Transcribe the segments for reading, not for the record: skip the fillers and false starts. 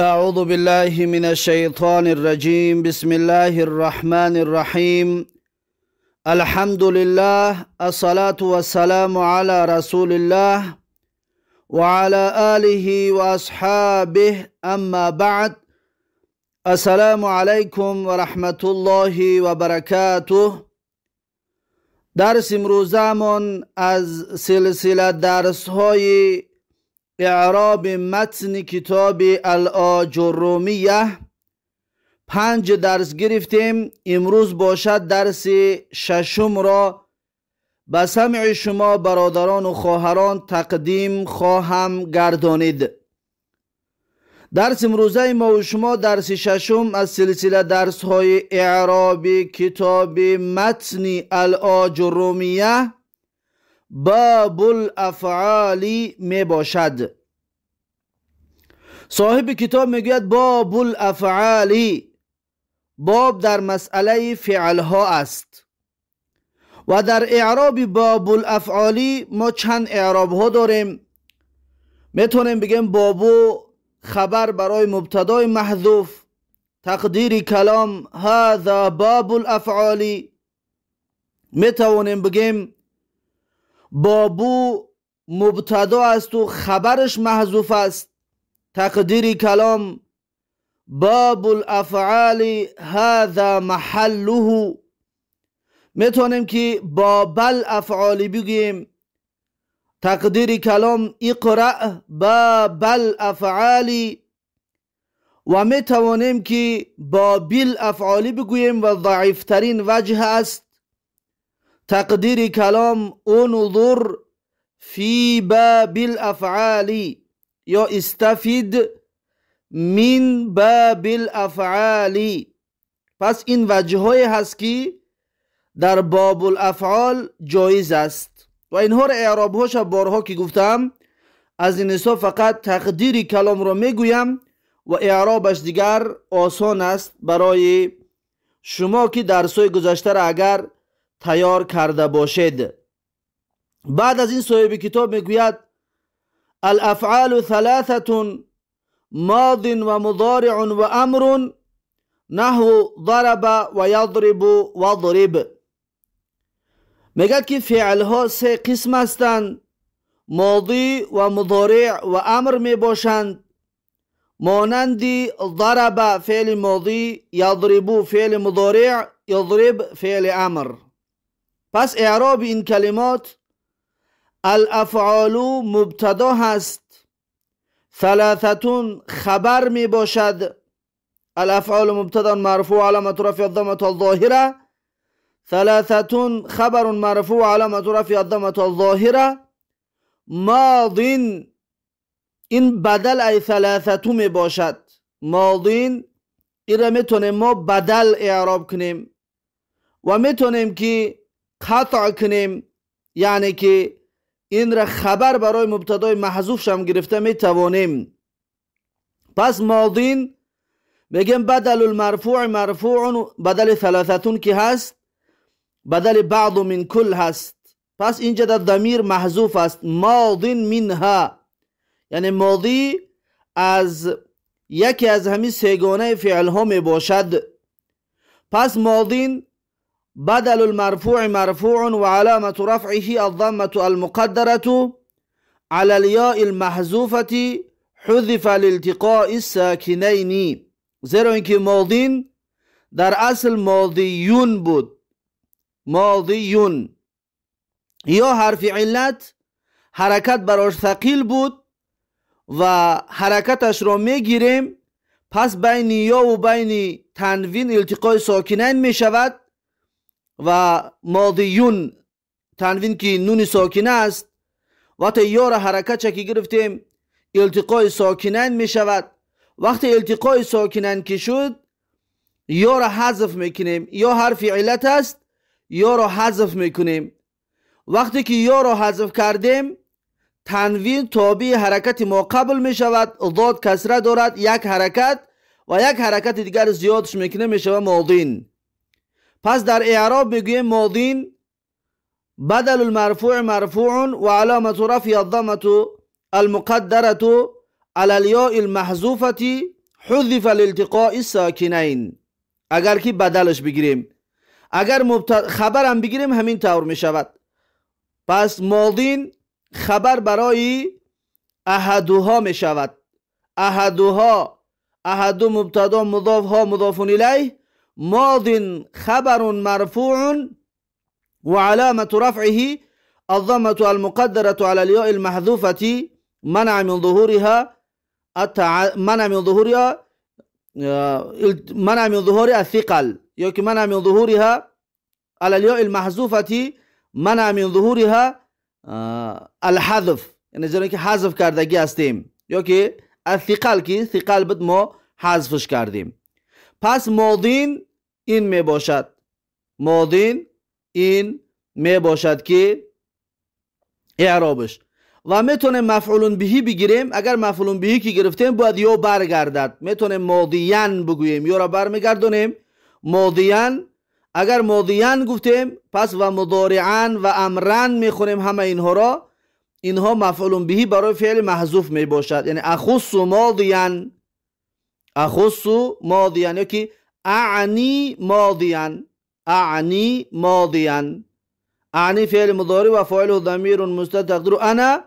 أعوذ بالله من الشيطان الرجيم. بسم الله الرحمن الرحيم. الحمد لله، الصلاة والسلام على رسول الله وعلى آله وأصحابه، أما بعد. السلام عليكم ورحمة الله وبركاته. درس امروزمون از سلسله درس های اعراب متن کتاب الآجرومیه 5 درس گرفتیم. امروز باشد درس ششم را به سمع شما برادران و خواهران تقدیم خواهم گردانید. درس امروزه ما و شما درس ششم از سلسله درس های اعراب کتاب متن الآجرومیه باب الافعال می باشد. صاحب کتاب میگوید باب الافعال، باب در مسئله فعلها است و در اعراب باب الافعال ما چند اعراب ها داریم. میتونیم بگیم بابو خبر برای مبتدای محذوف، تقدیر کلام هذا باب الافعال. میتوانیم بگیم بابو مبتدا است و خبرش محذوف است، تقدیر کلام باب الافعال هذا محله. میتونیم که باب الافعال بگیم، تقدیر کلام اقرأ باب الافعال. و میتوانیم که باب الافعال بگوییم و ضعیفترین وجه است، تقدیر کلام انظر فی باب الافعال یا استفید من باب الافعال. پس این وجه های هست که در باب الافعال جایز است و اینها را اعراب هاش بارها که گفتم از این حساب فقط تقدیر کلام را میگویم و اعرابش دیگر آسان است برای شما که درسای گذشته را اگر تیار کرده باشید. بعد از این صاحب کتاب میگوید الافعال ثلاثه ماض و مضارع و امر نحو ضرب و یضرب و ضرب. میگه که فعل ها سه قسم هستند، ماضی و مضارع و امر می باشند. مانند ضرب فعل ماضی، یضرب فعل مضارع، یضرب فعل امر. پس اعراب این کلمات الافعال مبتدا هست، ثلاثتون خبر می باشد. الافعال مبتدا مرفوع علامة رفع الضمة الظاهرة، ثلاثتون خبر مرفوع علامة رفع الضمة الظاهرة. ماض این بدل ای ثلاثتو می باشد. ماضین این را میتونیم ما بدل اعراب کنیم و میتونیم که قطع کنیم، یعنی که این را خبر برای مبتدای محذوف هم گرفته میتوانیم. پس ماضین میگیم بدل المرفوع مرفوع، بدل ثلاثتون که هست بدل بعض من کل هست. پس اینجا در ضمیر محذوف است، ماض منها، یعنی ماضی از یکی از همین سگانه فعل ها می باشد. پس ماضین بدل المرفوع مرفوع و علامة رفعه الضمة المقدرة على الياء المحذوفة حذف لالتقاء الساکنین. زیرا اینکه ماضین در اصل ماضیون بود، ماضیون یا حرف علت حرکت براش ثقیل بود و حرکتش را میگیریم. پس بین یا و بین تنوین التقای ساکنین می شود و ماضیون تنوین که نون ساکنه است، وقتی یا را حرکت که گرفتیم التقای ساکنین می شود. وقتی التقای ساکنین که شد یا را حذف میکنیم، یا حرف علت است یا را حذف میکنیم. وقتی که یا را حذف کردیم تنوین تابع حرکت ما قبل می شود، ضاد کسره دارد یک حرکت و یک حرکت دیگر زیادش میکنه میشود ماضین. پس در اعراب میگوییم ماضین بدل المرفوع مرفوع و علامة رفع الضمة المقدرة على الياء المحذوفة حذف لالتقاء الساکنین. اگر که بدلش بگیریم، اگر خبرم بگیریم همین طور می شود. پس ماضین خبر برای احدها می شود. احدها، احد مبتدا مضاف ها مضاف الیه، ماض خبر مرفوع وعلامة رفعه الضمة المقدرة على الياء المحذوفة منع من ظهورها منع من ظهورها منع من ظهور الثقل، يوكي منع من ظهورها على الياء المحذوفة منع من ظهورها الحذف، یعنی زیرا که حذف کردگی هستیم، یا که الثقل که ثقل بود ما حذفش کردیم. پس ماضین این می باشد، ماضین این می باشد که اعرابش. و میتونیم مفعول بهی بگیریم. اگر مفعول بهی که گرفتیم باید یا برگردد، میتونیم ماضیان بگوییم، یا را برمیگردونیم ماضیان. اگر ماضیان گفتیم پس و مضارعا و امرا میخونیم، همه اینها را، اینها مفعول بهی برای فعل محذوف می باشد. یعنی اخص ماضیان، اخص ماضیان، یا که اعنی ماضیان، اعنی ماضیان. اعنی فعل مضارع و فاعله ضمیر مستتر تقدیره انا،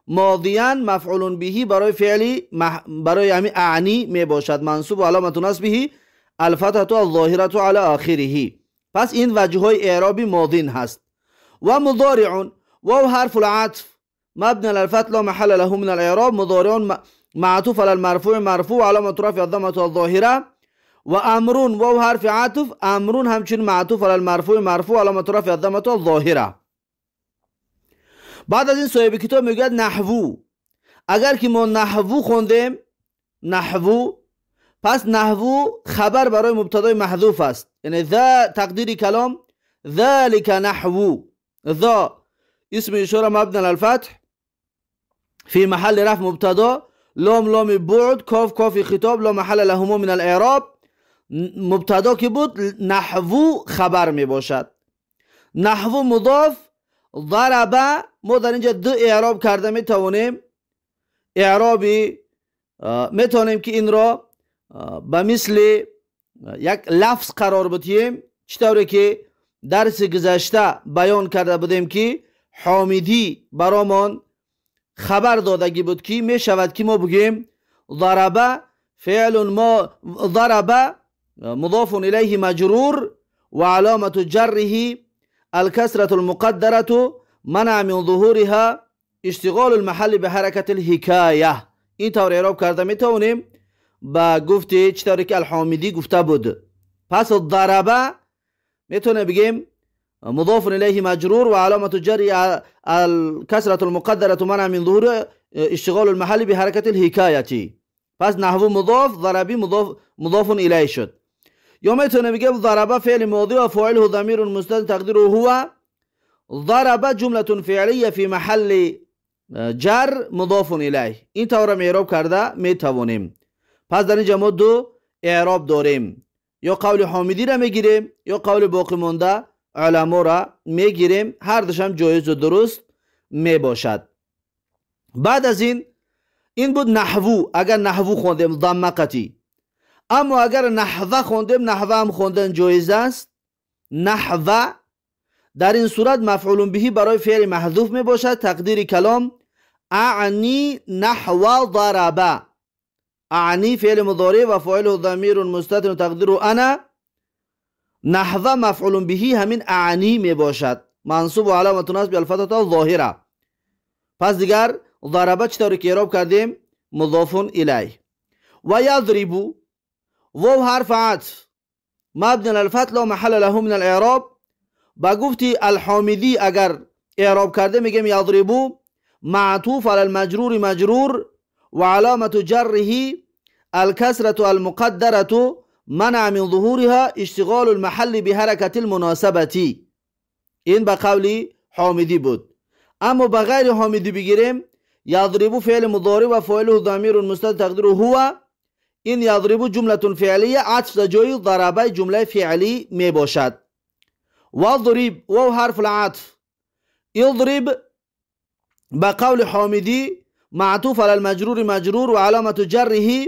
ماضیان مفعول به برای فعل برای همین اعنی می باشد، منصوب و علامت نصبه الفتحة الظاهرة على آخره. پس این وجه های اعرابی ماضین هست. و مضارع و حرف العطف مبني على الفتح لا محل له من الاعراب، مضارع معطوف على المرفوع مرفوع علامة رفع الضمة الظاهرة. و امر و حرف عطف، امر همچنین معطوف على المرفوع مرفوع علامة رفع الضمة الظاهرة. بعد از این صاحب کتاب میگوید نحوو. اگر که ما نحوو خوندیم، نحوو، پس نحوو خبر برای مبتدای محذوف است. یعنی ذا تقدیر کلام ذلك نحوو، ذا اسم اشاره مبنی علی الفتح في محل رفع مبتدا، لام لام بعد، کاف کاف خطاب، لا محل لهما من الاعراب. مبتدا که بود نحوو خبر می باشد. نحوو مضاف ضربه، ما در اینجا دو اعراب کرده می توانیم. اعرابی می توانیم که این را به مثل یک لفظ قرار بدیم، چطوری که درس گذشته بیان کرده بودیم که حامدی برامان خبر دادگی بود که می شود که ما بگیم ضربه فعل ما ضربه مضاف الیه مجرور و علامة جره الكسرة المقدرة منع من ظهورها اشتغال المحل بحركة الحکایه. این طور اعراب کرده می توانیم با گفته چطوری که الحامدی گفته بود. پس ضربه میتونه بگیم مضاف الیه مجرور و علامة جر الكسرة المقدرة منع من ظهور اشتغال المحل بحركة الحکایة. پس نحو مضاف ضربی مضاف مضاف الیه شد. یا میتونه بگیم ضربه فعل ماضی و فاعله ضمیر مستتر تقدیره هو، ضربه جملة فعلیه فی محل جر مضاف الیه. این طور اعراب کرده میتوانیم. پس در اینجا ما دو اعراب داریم، یا قول حامدی را میگیریم یا قول باقی مانده علما را میگیریم، هر دوش هم جایز و درست میباشد. بعد از این بود نحوو. اگر نحوو خوندیم ضمه قطعی، اما اگر نحوه خوندیم، نحوه هم خوندن جایز است. نحوه در این صورت مفعول بهی برای فعل محذوف می باشد. تقدیر کلام اعنی نحو ضربه، اعنی فعل مضارع و فاعله ضمیر مستتر تقدیره انا، نحوه مفعول بهی همین اعنی می باشد، منصوب و علامت نصب الفتحة الظاهره. پس دیگر ضربه چطوری که اعراب کردیم مضاف الیه. و یضرب واو حرف عطف مبنی علی الفتح لا محل له من الاعراب. با گفتی الحامدی اگر اعراب کرده میگیم یضربو معطوف علی المجرور مجرور و علامة جره الكسرة المقدرة منع من ظهورها اشتغال المحل بحركة المناسبة. این به قول حامدی بود. اما به غیر حامدی بگیریم یضرب فعل مضارع و فاعله ضمیر مستتر تقدیره هو، این یضرب جملة فعلیه عطف در جای ضربه جمله فعلی می باشد. واضرب واو حرف العطف، اضرب به قول حامدی معطوف على المجرور مجرور و علامة جره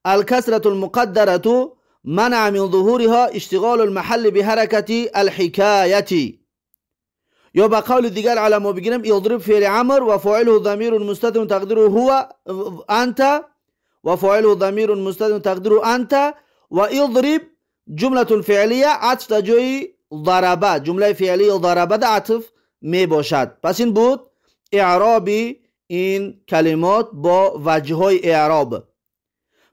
الكسرة المقدرة منع من ظهورها اشتغال المحل بحركة الحكاية. یا با قول دیگر علما بگیریم اضرب فعل امر و فاعله ضمیر مستتر تقدیره هو انت و فاعله ضمیر مستتر تقدیره انت و اضرب جملة فعلیه عطف در جای ضربه، جمله فعلی ضربه در عطف می باشد. پس این بود اعراب این کلمات با وجه اعراب.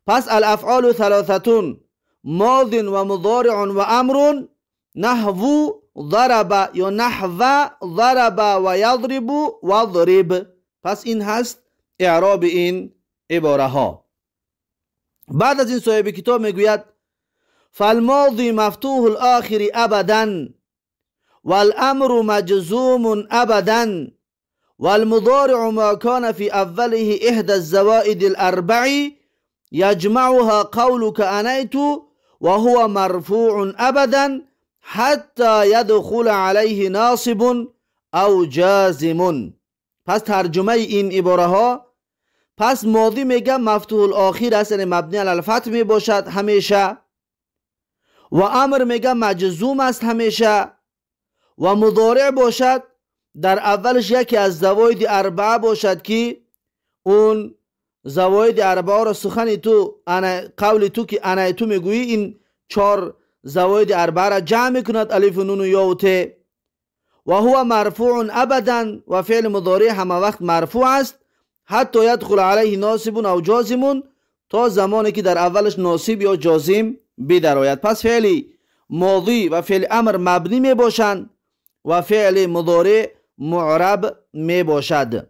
پس الافعال ثلاثة ماض و مضارع و امر نحو ضرب یا نحو ضرب و یضرب و ضرب. پس این هست اعراب این عباره ها. بعد از این صاحب کتاب میگوید فالماضی مفتوح الاخر ابدا والامر مجزوم ابدا والمضارع ما كان في اوله احدى الزوائد الاربع يجمعها قولك انيت وهو مرفوع ابدا حتى يدخل عليه ناصب او جازم. پس ترجمه این عباره ها، پس ماضی میگه مفتوح الاخر است، یعنی مبنی علی الفتح می باشد همیشه، و امر میگه مجزوم است همیشه، و مضارع باشد در اولش یکی از زواید اربعه باشد که اون زواید اربعه را سخن تو انا قول تو که انا تو میگویی، این چهار زواید اربعه را جمع میکند، الف و نون و یا و ت. و هو مرفوع ابدا و فعل مضارع همه وقت مرفوع است حتی یدخل علیه ناصب او جازم، تا زمانی که در اولش ناصب یا جازم بدرآید. پس فعل ماضی و فعل امر مبنی می باشند و فعل مضارع معرب می باشد.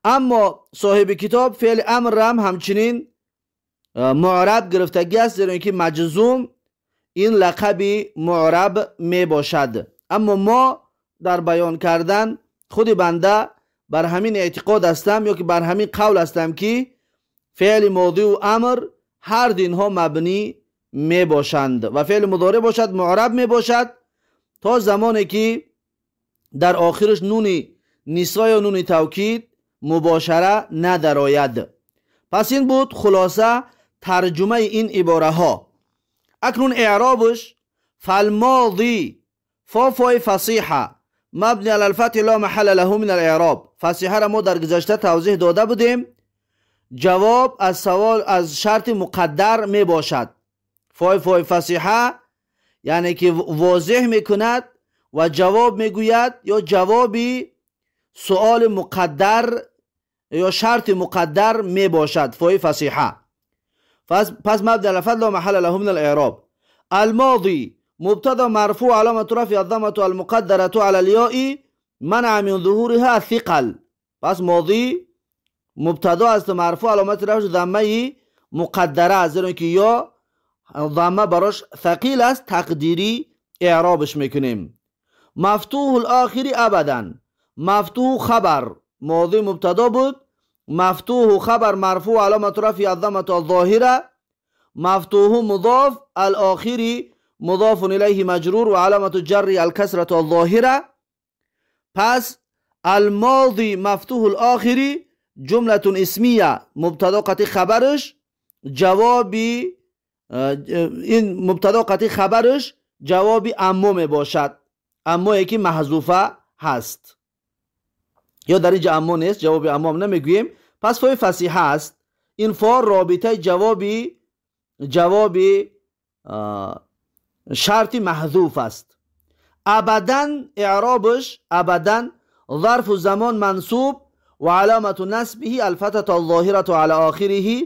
اما صاحب کتاب فعل امر را هم همچنین معرب گرفتگی است، زیرا اینکه مجزوم این لقب معرب می باشد. اما ما در بیان کردن خود بنده بر همین اعتقاد هستم یا که بر همین قول هستم که فعل ماضی و امر هر دو اینها مبنی می باشند و فعل مضارع باشد معرب می باشد تا زمانی که در آخرش نون نسوه یا نون توکید مباشره ندراید. پس این بود خلاصه ترجمه این عباره ها. اکنون اعرابش فالماضی فا فای فصیحه مبنی علی الفتح لا محل له من الاعراب. فصیحه را ما در گذشته توضیح داده بودیم. جواب از سوال از شرط مقدر می باشد. فای فای فصیحه یعنی که واضح میکند و جواب میگوید یا جوابی سوال مقدر یا شرط مقدر می باشد فای فصیحه. پس مبنی علی الفتح لا محل له من الاعراب. الماضی مبتدا مرفوع علامة رفع الضمة المقدرة على الياء منع من ظهورها ثقل. پس ماضی مبتدا است مرفوع علامت رفعش ضمه مقدره است، زیرا که یا ضمه براش ثقیل است تقدیری اعرابش میکنیم. مفتوح الاخر ابدا مفتوح خبر ماضی مبتدا بود، مفتوح خبر مرفوع علامة رفع الضمة الظاهرة، مفتوح مضاف الاخر مضاف الیه مجرور و علامة جر الکسرة الظاهرة. پس الماضی مفتوح الاخر جملة اسمیه مبتدا قطعی خبرش جوابی این مبتدا قطعی خبرش جوابی اما می باشد، اما یکی محذوفه هست یا در اینجا اما نیست، جواب اما هم نمیگوییم. پس فای فصیحه است. این فا رابطه جوابی شرط محذوف است. ابدا اعرابش ابدا ظرف زمان منصوب و علامة نصبه الفتحة الظاهرة على آخره.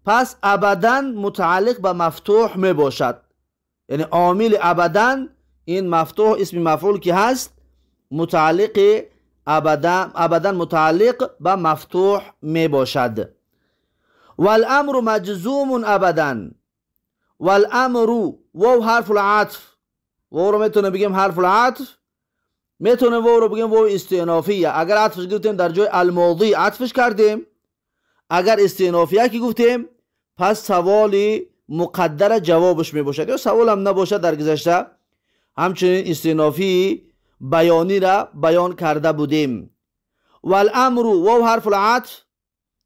پس ابدا متعلق به مفتوح می باشد، یعنی عامل ابدا این مفتوح اسم مفعول که هست متعلق ابدا متعلق به مفتوح می باشد. والامر مجزوم ابدا. والامر واو حرف العطف، واو رو میتونه بگیم حرف العطف، میتونه واو رو بگیم واو استئنافیه. اگر عطفش گفتیم در جای الماضی عطفش کردیم، اگر استئنافیه که گفتیم پس سوالی مقدر جوابش میباشد یا سوال هم نباشد. در گذشته همچنین استئنافی بیانی را بیان کرده بودیم. والامر واو حرف العطف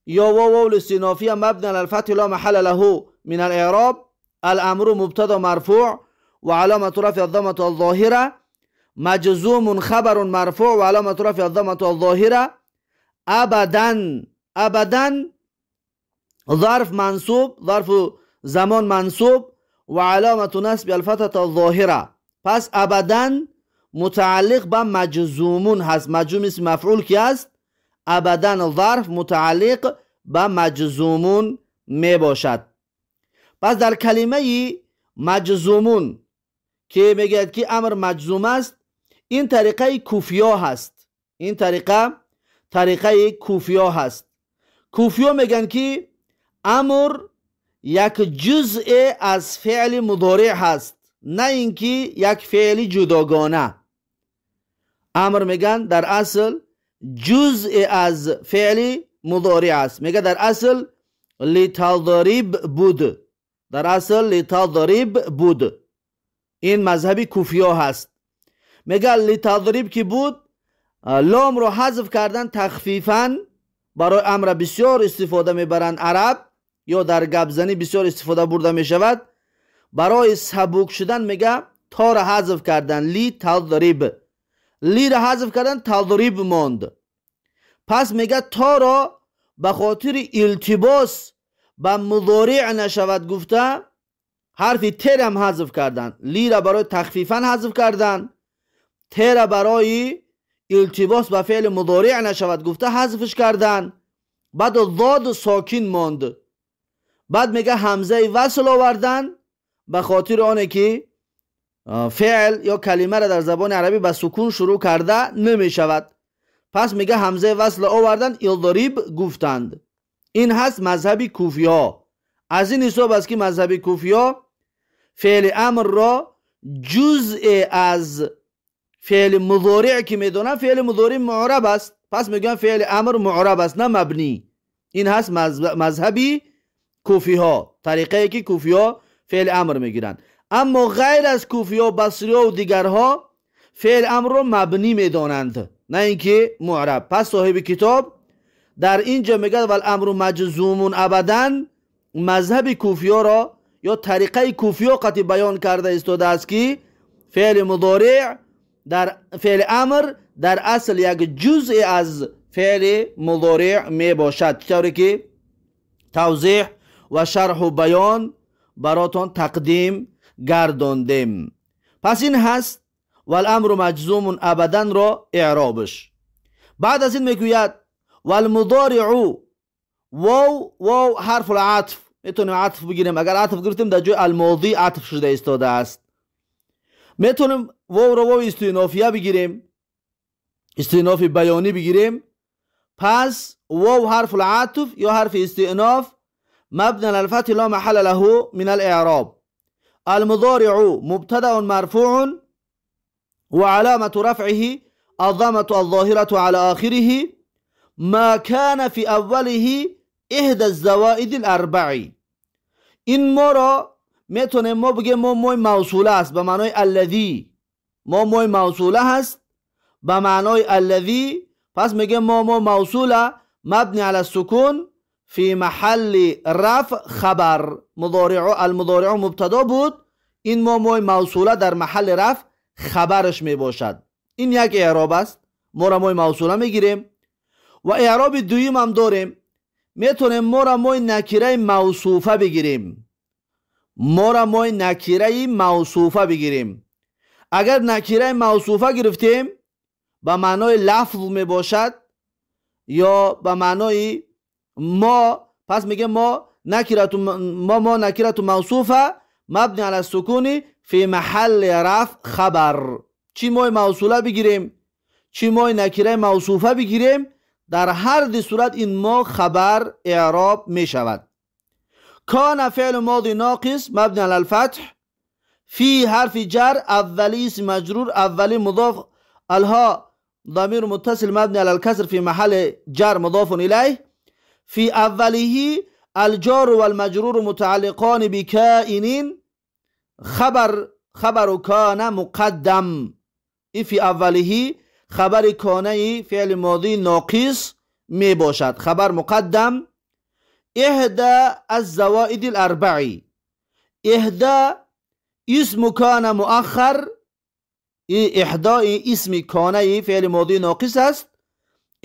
یا واو واو الاستئنافیه مبنی علی الفتح لا محل له من الاعراب. الامر مبتدا مرفوع وعلامة رفع الضمة الظاهرة. مجزوم خبر مرفوع وعلامة رفع الضمة الظاهرة. ابدا، ابدا ظرف منصوب، ظرف زمان منصوب وعلامة نصب الفتحة الظاهرة. پس ابدا متعلق به مجزومون هست، مجزوم اسم مفعول کی است؟ ابدا ظرف متعلق به مجزومون می باشد. پس در کلمه مجزومون که میگوید که امر مجزوم است، این طریقه کوفیا هست. این طریقه طریقه کوفیا هست. کوفیا میگن که امر یک جزء از فعل مضارع هست، نه اینکه یک فعل جداگانه. امر میگن در اصل جزء از فعل مضارع است. میگه در اصل لتضرب بود، در اصل لتضرب بود. این مذهبی کوفیا هست. میگه لتضرب که بود، لام رو حذف کردن تخفیفاً، برای امر بسیار استفاده میبرند عرب، یا در گپ زنی بسیار استفاده برده میشود. برای سبک شدن میگه تا را حذف کردن، لی تضرب، لی را حذف کردن تضرب ماند. پس میگه تا را به خاطر التباس به مضارع نشود گفته حرف ت هم حذف کردن. لی را برای تخفیفاً حذف کردن، ت را برای التباس به فعل مضارع نشود گفته حذفش کردن. بعد ضاد ساکن ماند. بعد میگه همزه وصل آوردن به خاطر آنه که فعل یا کلمه را در زبان عربی به سکون شروع کرده نمی شود. پس میگه همزه وصل آوردن، اضرب گفتند. این هست مذهب کوفی ها. از این حساب است که مذهب کوفی ها فعل امر را جزء از فعل مضارع که میدونن فعل مضارع معرب است، پس میگن فعل امر معرب است نه مبنی. این هست مذهبی کوفی ها، طریقه که کوفی ها فعل امر میگیرند. اما غیر از کوفی ها، بصری ها و دیگرها فعل امر را مبنی میدانند نه اینکه معرب. پس صاحب کتاب در اینجا میگه والامر مجزوم ابدا، مذهب کوفی ها را یا طریقه کوفی ها قطعی بیان کرده استاده است که فعل مضارع در فعل امر در اصل یک جزء از فعل مضارع می باشد، طوری که توضیح و شرح و بیان براتون تقدیم گرداندیم. پس این هست والامر مجزوم ابدا را اعرابش. بعد از این میگوید والمضارع، واو واو حرف العطف، میتونیم عطف بگیریم. اگر عطف گرفتیم در جای الماضی عطف شده ایستاده است. میتونیم واو را واو استئنافیه بگیریم، استئناف بیانی بگیریم. پس واو حرف العطف یا حرف استئناف مبنى على الفتح لا محل له من الاعراب. المضارع مبتدا مرفوع وعلامة رفعه الضمة الظاهرة على آخره ما كان في أوله إحدى الزوائد الأربع. این ما را میتونیم ما بگیم ما موی موصوله است به معنای الذی، ما موی موصوله هست به معنای الذی. پس میگیم ما موصوله مبنی علی السکون فی محل رفع خبر. مضارع المضارع مبتدا بود، این ما موی موصوله در محل رفع خبرش می باشد. این یک اعراب است، ما را موی موصوله میگیریم. و اعراب دویم هم داریم، میتونیم ما را موی نکره موصوفه بگیریم، ما را موی نکره موصوفه بگیریم. اگر نکره موصوفه گرفتیم به معنای لفظ می باشد یا به معنای ما. پس میگه ما نکره ما نکره موصوفه مبنی علی السکون فی محل رفع خبر. چی مای موصوله بگیریم چی مای نکره موصوفه بگیریم، در هر دو صورت این ما خبر اعراب می شود. کان فعل ماضی ناقص مبنی علی الفتح فی حرف جر اولی اسم مجرور اولی مضاف الها ضمیر متصل مبنی علی الکسر فی محل جر مضاف الیه فی اوله الجار والمجرور متعلقان بکائن خبر کان مقدم. فی اوله خبر کانه فعل ماضی ناقص می باشد، خبر مقدم. إحدى الزوائد الأربع. إحدى اسم كان مؤخر، إحدى اسم كان فعل ماضی ناقص است.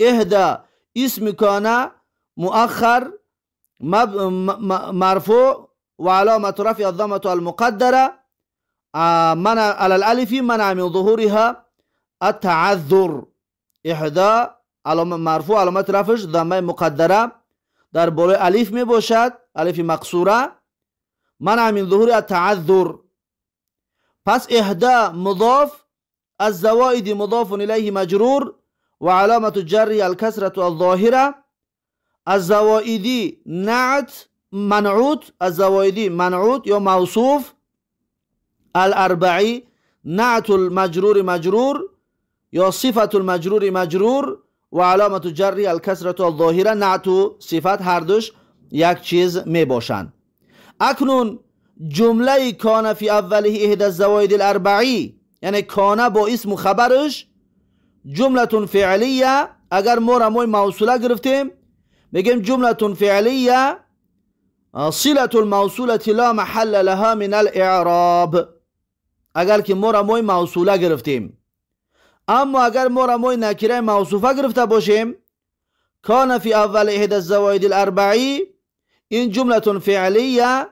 إحدى اسم كان مؤخر مرفوع وعلامة رفع الضمة المقدرة منع على الألف منع من ظهورها التعذر. إحدى علامة مرفوع علامة رفعش ضمة مقدرة در بالای الف می باشد، الف مقصوره، منع من ظهور التعذر. پس إحدى مضاف، الزوائد مضاف إليه مجرور وعلامة الجر الكسرة الظاهرة. الزوائد نعت منعوت، الزوائد منعوت یا موصوف. الأربعي نعت المجرور مجرور یا صفة المجرور مجرور وعلامة جر الكسرة الظاهرة. نعت صفت هر دوش یک چیز می باشند. اکنون جمله کان فی اوله احدى الزوائد الاربعی، یعنی کان با اسم خبرش جمله فعلیه. اگر ما را موی موصوله گرفتیم میگیم جمله فعلیه صلة الموصولة لا محل لها من الاعراب، اگر که ما را موی موصوله گرفتیم. اما اگر ما را موی نکره موصوفه گرفته باشیم کان فی اول احدى الزوائد الاربعی، این جمله فعلیه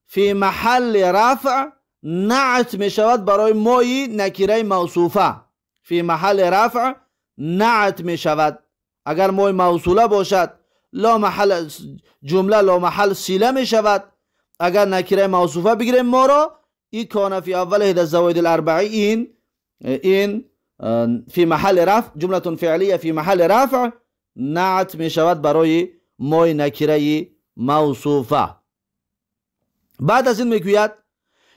فی محل رفع نعت می شود برای مای نکره موصوفه. فی محل رفع نعت می شود. اگر مای موصوله باشد لا محل جمله لا محل صله می شود. اگر نکره موصوفه بگیریم ما را ای کان فی اول احدى الزوائد الاربعی، این فی محل رفع جمله فعلیه فی محل رفع نعت می شود برای مای نکره موصوفه. بعد از این میگوید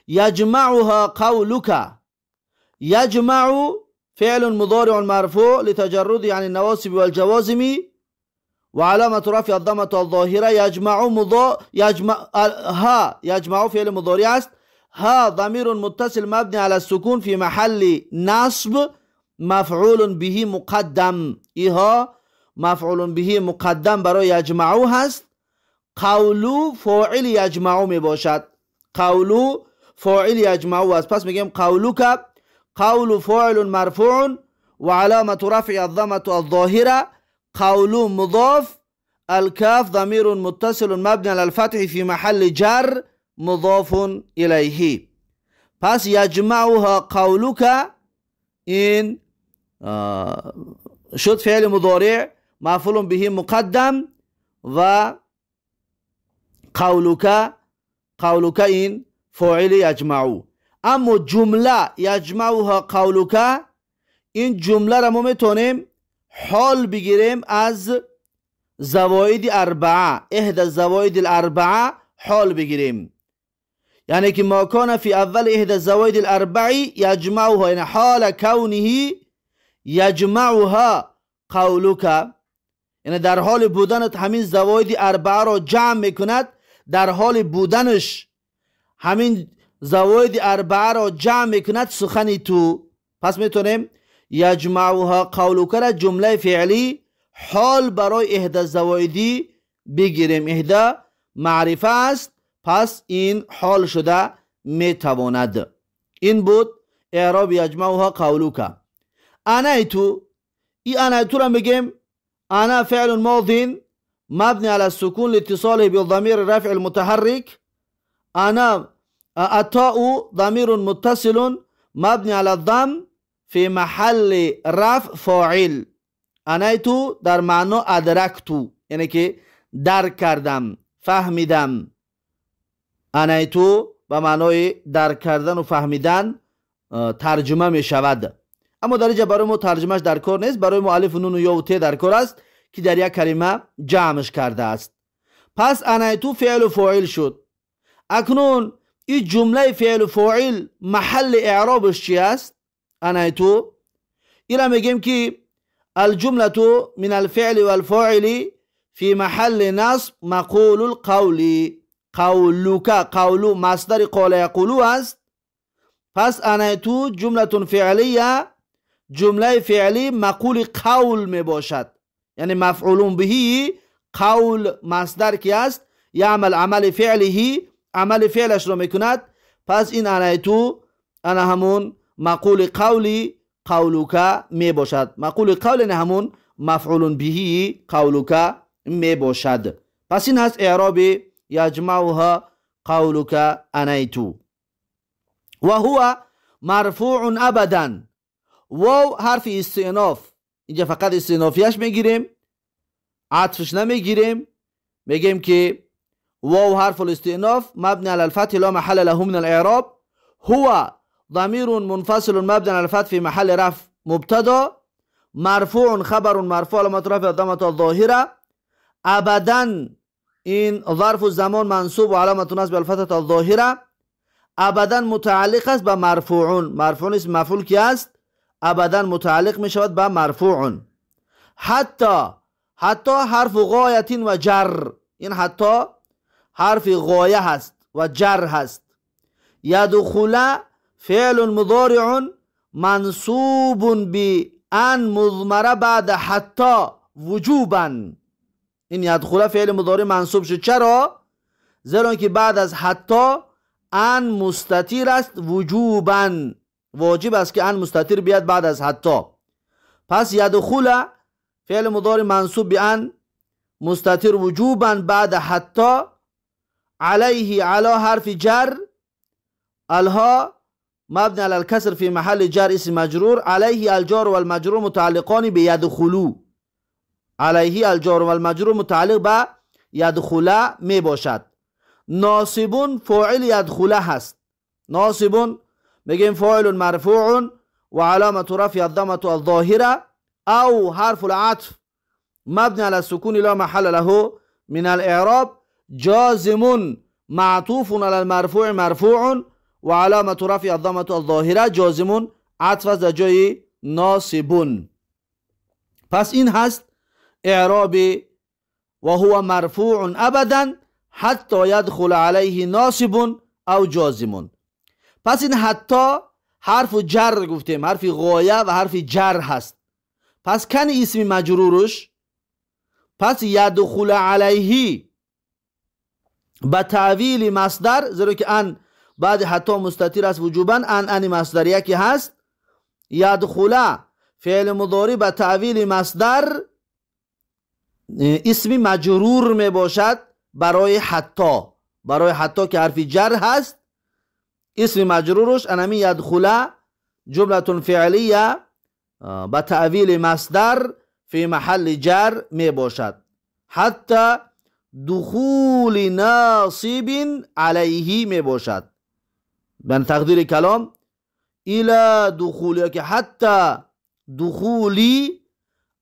یجمعها قولک. یجمع فعل مضارع مرفوع لتجرد عن النواصب والجوازم وعلامة رفع الضمة الظاهرة. يجمع يجمع ها، يجمع فعل مضارع است. ها ضمير متصل مبني على السكون في محل نصب مفعول به مقدم. ایها مفعول به مقدم برای یجمعو هست. قولو فاعل یجمعو می باشد. قولو فاعل یجمعو است. پس میگیم قولک قول فاعل مرفوع وعلامة رفع الضمة الظاهرة. قول مضاف، الكاف ضمير متصل مبني على الفتح في محل جر مضاف إليه. پس يجمعها قولك این شد فعل مضارع مفعول به مقدم و قولك قولك این فاعل یجمعو. اما جمله یجمعها قولك، این جمله را ما میتونیم حال بگیریم از زواید اربعه، احدى الزواید الاربعه حال بگیریم، یعنی که ما کان فی اول احدى الزواید الاربع یجمعها، یعنی حال کونه یجمعها قولک، یعنی در حال بودنت همین زواید اربعه را جمع میکند. در حال بودنش همین زواید اربعه را جمع میکند سخنی تو. پس میتونیم یجمعها قولک را جمله فعلی حال برای احدى الزوایدی بگیریم. احدى معرفه است، پس این حال شده میتواند. این بود اعراب یجمعها قولک. انیتو، ای انیتو را میگیم انا فعل ماض مبني على السكون لاتصاله بالضمير الرفع المتحرك. انا التاء ضمير متصل مبني على الضم في محل رفع فاعل. انیتو در معنا ادرکتو، یعنی که درک کردم، فهمیدم. انیتو به معنای درک کردن و فهمیدن ترجمه می شود. اما در اینجا برای ما ترجمهش در کار نیست، برای ما الف و نون و یا و ت در کار است که در یک کلمه جمعش کرده است. پس انیتو فعل و فاعل شد. اکنون این جمله فعل و فاعل محل اعرابش چی است؟ انیتو اینا میگیم که الجملة من الفعل والفاعل في محل نصب مقول القول. قولك قول مصدر قال يقول است. پس انیتو جملة فعلیه، جمله فعلی مقول قول می باشد، یعنی مفعول به قول مصدر که است یعمل عمل فعله، عمل فعلش رو میکند. پس این انیتو انا همون مقول قولی قولک می باشد. مقول قول نه همون مفعول به قولک می باشد. پس این هست اعراب یجمعها قولک انیتو. و هو مرفوع ابدا. واو حرف استئناف، اینجا فقط استئنافیش میگیریم، عطفش نمیگیریم. میگیم که واو حرف الاستئناف مبني على الفتح لا محل له من الاعراب. هو ضمير منفصل مبني على الفتح في محل رفع مبتدا. مرفوع خبر مرفوع علامة رفع الضمة الظاهرة. ابدا این ظرف الزمان منصوب و علامة نصب الفتحة الظاهرة. ابدا متعلق است به مرفوع، مرفوع اسم مفعول کی است؟ ابدا متعلق می شود به مرفوع. حتی، حتی حرف غایت و جر، این حتی حرف غایه هست و جر هست. یدخل فعل مضارع منصوب بأن مضمره بعد حتی وجوبا. این یدخل فعل مضارع منصوب شد، چرا؟ زیرا که بعد از حتی ان مستتر است وجوبا، واجب است که ان مستتر بیاد بعد از حتی. پس یدخل فعل مضارع منصوب بأن مستتر وجوبا بعد حتی. عليه على حرف جر، الها مبني على الكسر في محل جر اسم مجرور. عليه الجار والمجرور متعلقان بيدخلو، عليه الجار والمجرور متعلق به يدخل می باشد. ناصب فاعل يدخل هست. ناصب میگیم فاعل مرفوع و علامة رفع الضمة الظاهرة او حرف العطف مبني على السكون لا محل له من الاعراب. جازم معطوف على المرفوع مرفوع و علامة رفع الضمة الظاهرة. جازم عطف است در جای ناصب. پس این هست اعراب و هو مرفوع ابدا حتی يدخل عليه ناصب او جازم. پس این حتی حرف جر گفتیم، حرف غایه و حرف جر هست. پس کن اسم مجرورش، پس یدخل علیه به تأویل مصدر، زیرا که ان بعد حتی مستتر است وجوبا، ان ان مصدر یکی هست. یدخل فعل مضارع به تأویل مصدر اسم مجرور می باشد برای حتی، برای حتی که حرف جر هست اسم مجرورش انمی یدخل جملة فعلیه به تأویل مصدر فی محل جر می باشد. حتی دخول ناصب علیه می باشد. من تقدیر کلام الى دخول، یا که حتی دخولی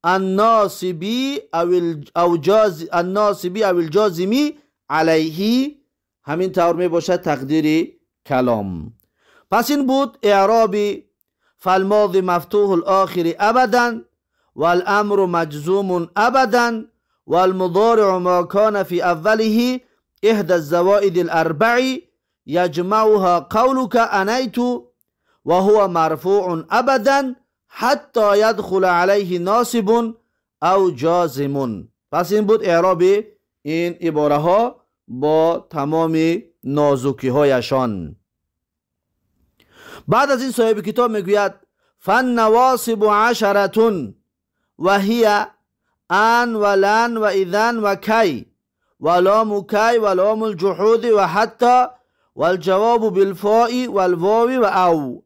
الناصبی او جاز الناصبی او الجازمی علیه، همین طور می باشد تقدیر کلام. پس این بود اعراب فالماضی مفتوح الاخر ابدا والامر مجزوم ابدا والمضارع ما كان في اوله احدى الزوائد الاربع يجمعها قولك انيت وهو مرفوع ابدا حتی يدخل عليه ناصب او جازم. پس این بود اعراب این عباره ها با تمام نازکی هایشان. بعد از این صاحب کتاب میگوید فالنواصب عشرة وهي ان ولن واذن وكي ولام كي ولام الجحود وحتى والجواب بالفاء والواو و او.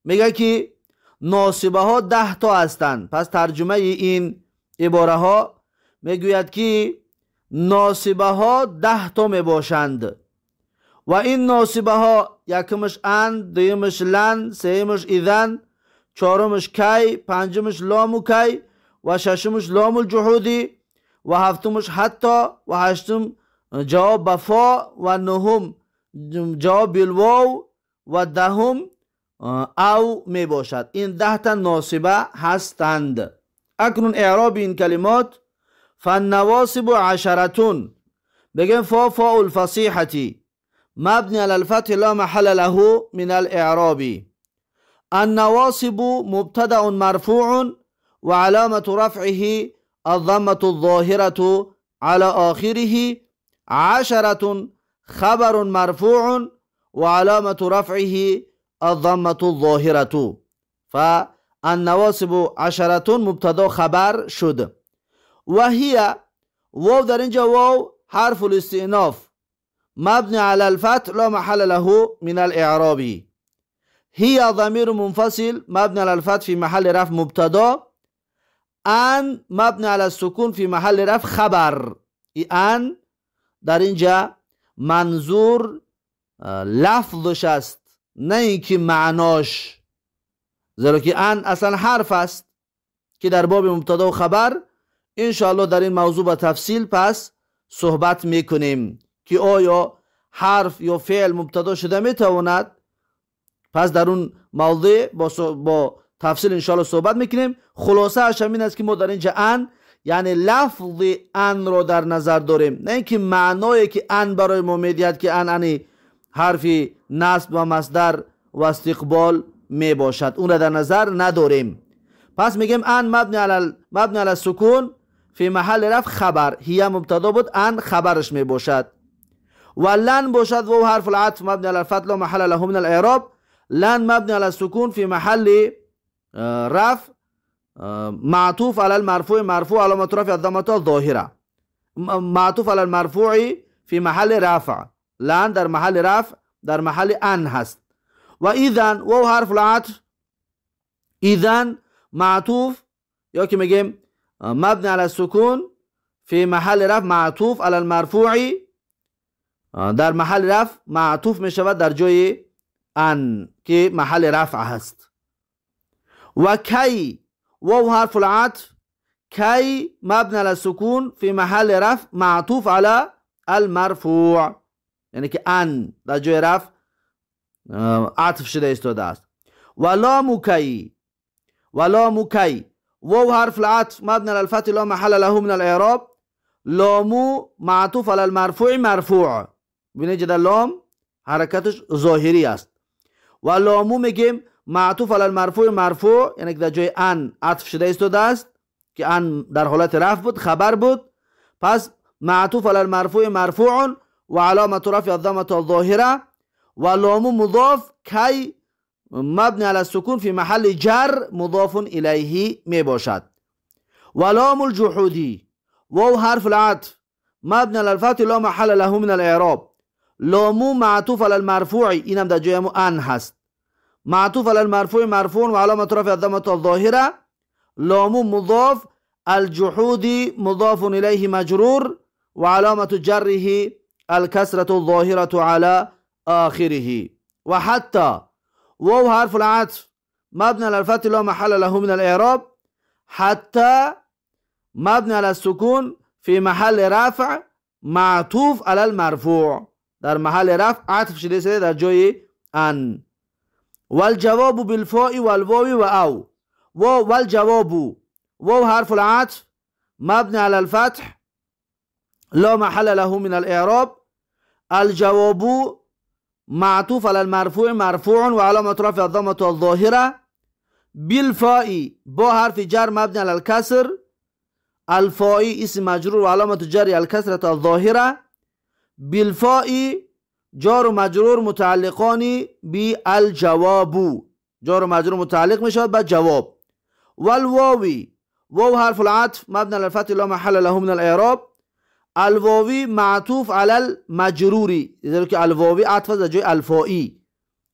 میگه که ناصبه ها 10 تا هستند. پس ترجمه این عباره ها میگوید که ناصبه ها 10 تا میباشند و این ناصبه ها یکمش ان، دویمش لن، سیمش اذن، چهارمش کی، پنجمش لام کی و ششمش لام الجحودی و هفتمش حتی و هشتم جواب بفا و نهم جواب بالواو و دهم او می باشد. این 10 تا ناصبه هستند. اکنون اعراب این کلمات فالنواصب عشرة، بگیم فا فاء الفصیحة مبني على الفتح لا محل له من الاعراب. النواصب مبتدأ مرفوع وعلامة رفعه الضمة الظاهرة على آخره، عشرة خبر مرفوع وعلامة رفعه الضمة الظاهرة. فالنواصب عشرة مبتدا خبر شد. وهي واو در اینجا واو حرف الاستئناف مبني على الفتح لا محل له من الإعراب. هي ضمير منفصل مبني على الفتح في محل رفع مبتدا، ان مبني على السكون في محل رفع خبر. ان در اینجا منظور لفظش است نه اینکه معناش، زیرا که ان اصلا حرف است که در باب مبتدا و خبر انشاءالله در این موضوع با تفصیل پس صحبت میکنیم که آیا حرف یا فعل مبتدا شده میتواند. پس در اون موضوع با تفصیل انشاءالله صحبت میکنیم. خلاصه اش همین است که ما در اینجا ان یعنی لفظ ان رو در نظر داریم، نه اینکه معنایی که ان برای ما میدهد که ان یعنی حرف نصب و مصدر و استقبال می باشد، اون را در نظر نداریم. پس میگیم ان مبنی علی السکون فی محل رفع خبر، هي مبتدا بود، ان خبرش می باشد. و لن باشد و حرف العطف مبنی علی الفتح لا محل له من الاعراب، لن مبنی علی السکون فی محل رفع معطوف على المرفوع، مرفوع علامة رفع الضمة الظاهرة، معطوف على المرفوع في محل رفع، لن در محل رفع در محل ان هست. و اذن و حرف العطف، اذن معطوف یا که میگیم مبنی على السکون في محل رفع معطوف على المرفوع، در محل رفع معطوف می شود در جای ان که محل رفع هست. و کی واو حرف العطف، کی مبنی على السکون في محل رفع معطوف على المرفوع، یعنی که ان در جای رفع عطف شده ایستاده است. و لام کی، و لام کی واو حرف العطف مبنی على الفتح لا محل له من الاعراب، لامو معطوف على المرفوع مرفوع، ببینید در لام حرکتش ظاهری است. و لامو میگیم معطوف علی المرفوع مرفوع، یعنی که در جای ان عطف شده ایستاده است که ان در حالت رفع بود، خبر بود. پس معطوف علی المرفوع مرفوع و علامة رفع الضمة الظاهرة، و لامو مضاف کی مبنی علی السکون فی محل جر مضاف الیه می باشد. و لام الجحودی واو حرف العطف مبنی علی الفتح لا محل له من الاعراب، لامو معطوف علی المرفوع، اینم در جای ان هست، معطوف على المرفوع مرفوع و علامة رفع الضمة الظاهرة، لامو مضاف الجحود مضاف إليه مجرور و علامة جره الكسرة الظاهرة على آخره. و حتى واو حرف العطف مبني على الفتح لا محل له من الإعراب، حتى مبني على السكون في محل رفع معطوف على المرفوع، در محل رفع عطف شده در جای ان. والجواب بالفاء والواو و او، والجواب واو حرف العطف مبني على الفتح لا محل له من الإعراب، الجواب معطوف على المرفوع مرفوع و علامة رفع الضمة الظاهرة، بالفاء با حرف جر مبني على الكسر، الفاء اسم مجرور و علامة جر الكسرة الظاهرة، بالفاء جار و مجرور متعلقان بالجواب، جار و مجرور متعلق می شود به جواب. والواوی واو حرف العطف مبني على الفتح لا محل له من الاعراب، الواوی معطوف على المجرور، زیرا که الواوی عطف در جای الفائی،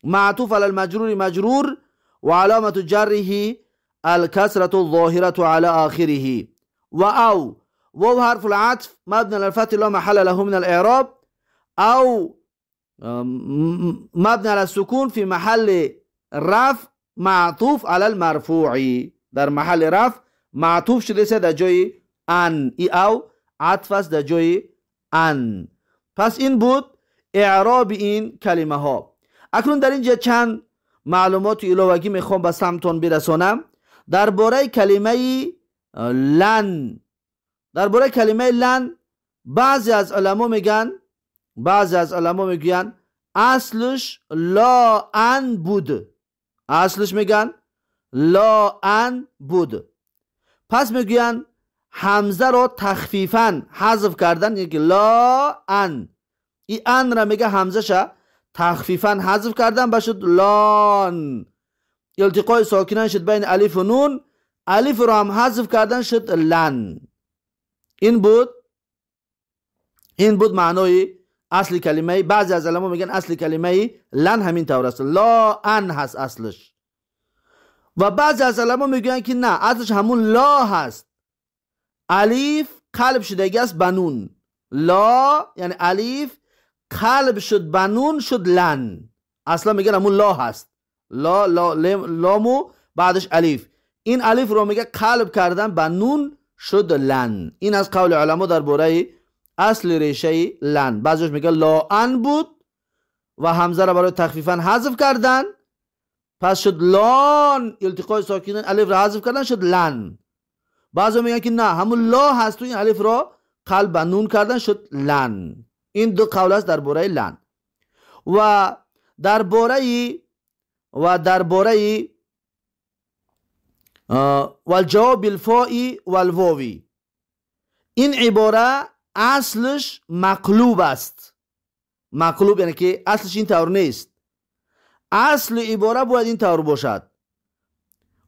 معطوف على المجرور مجرور و علامة جره الكسرة الظاهرة على آخره. و او واو حرف العطف مبني على الفتح لا محل له من الاعراب، او مبني على السكون في محل رفع معطوف على المرفوع، در محل رفع معطوف شده در جای ان، ای او عطف است در جای ان. پس این بود اعراب این کلمه ها. اکنون در اینجا چند معلومات علاوگی میخوام به سمتون برسانم درباره کلمه لن. درباره کلمه لن بعضی از علما میگن، بعضی از علما میگن اصلش لا ان بود، اصلش میگن لا ان بود. پس میگن ҳамза ро тахфифан ҳазф кардан, яъне ки ла ан, ин ан ра мега ҳамзаша тахфифан ҳазф кардан, ба шуд лон. илтиқои сокинан шуд байни алифу нун, алифро ҳам ҳазф кардан шуд лан. Ин буд маънои асли калимаи. Баъзе аз уламо мегӯянд, асли калимаи лан ҳамин тавр аст, ло ан ҳаст аслаш. Ва баъзе аз уламо мегӯянд, ки на, аслаш ҳамун ло ҳаст, алиф қалб шудагӣ аст ба нун. Ло, яъне алиф қалб шуд ба нун, шуд лан. Аслан мегӯянд, ҳамун ло ҳаст, ло, ло, лому баъдаш алиф. Ин алифро мега қалб кардан ба нун, шуд лан. Ин аз қавли уламо дар бораи асли решаи лан. Баъзеш мега лоан буд ва ҳамзаро барои тахфифан ҳазф кардан, пас шуд лон. илтиқои сокинан, алифро ҳазф кардан, шуд лан. Баъзео мегӯянд, ки на, ҳамун ло ҳасту ин алифро қалб ба нун кардан, шуд лан. Ин ду қавл аст дар бораи лан. Ва дар бораи والجواب بالفاء والواو, ин ибора аслаш мақлуб аст. Мақлуб, яъне ки аслаш ин тавр нест. Асли ибора бояд ин тавр бошад: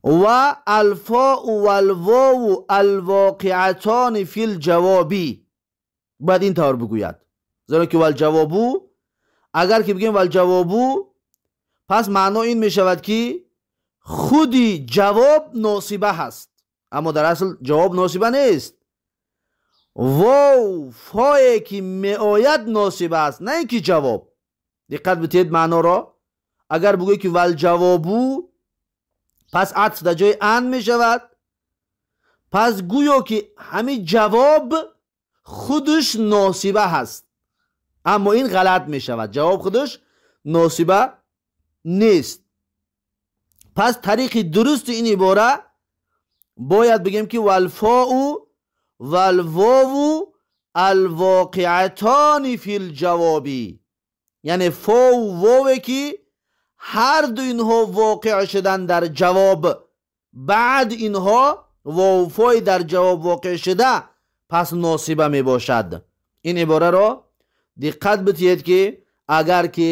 والفاء والواو الواقعتان في الجواب. Бояд ин тавр бигӯяд, зеро ки والجواب, агар ки бигӯем والجواب, пас маъно ин мешавад, ки худи ҷавоб носиба ҳаст. Аммо дар асл ҷавоб носиба нест, воу фое ки меояд носиба аст, на ин ки ҷавоб. Диққат битиҳед маъноро. Агар бигӯед, ки والجواب, пас атф дар ҷои ан мешавад, пас гӯё ки ҳамин ҷавоб худаш носиба ҳаст. Аммо ин ғалат мешавад, ҷавоб худаш носиба нест. Пас тариқи дурусти ин ибора бояд бигем, ки والفاء والواو الواقعتان في الجواب, яъне фоу вове ки ҳар ду инҳо воқеъ шудан дар ҷавоб. Баъд инҳо вовфои дар ҷавоб воқеъ шуда, пас носиба мебошад. Ин ибораро диққат битиҳед, ки агар ки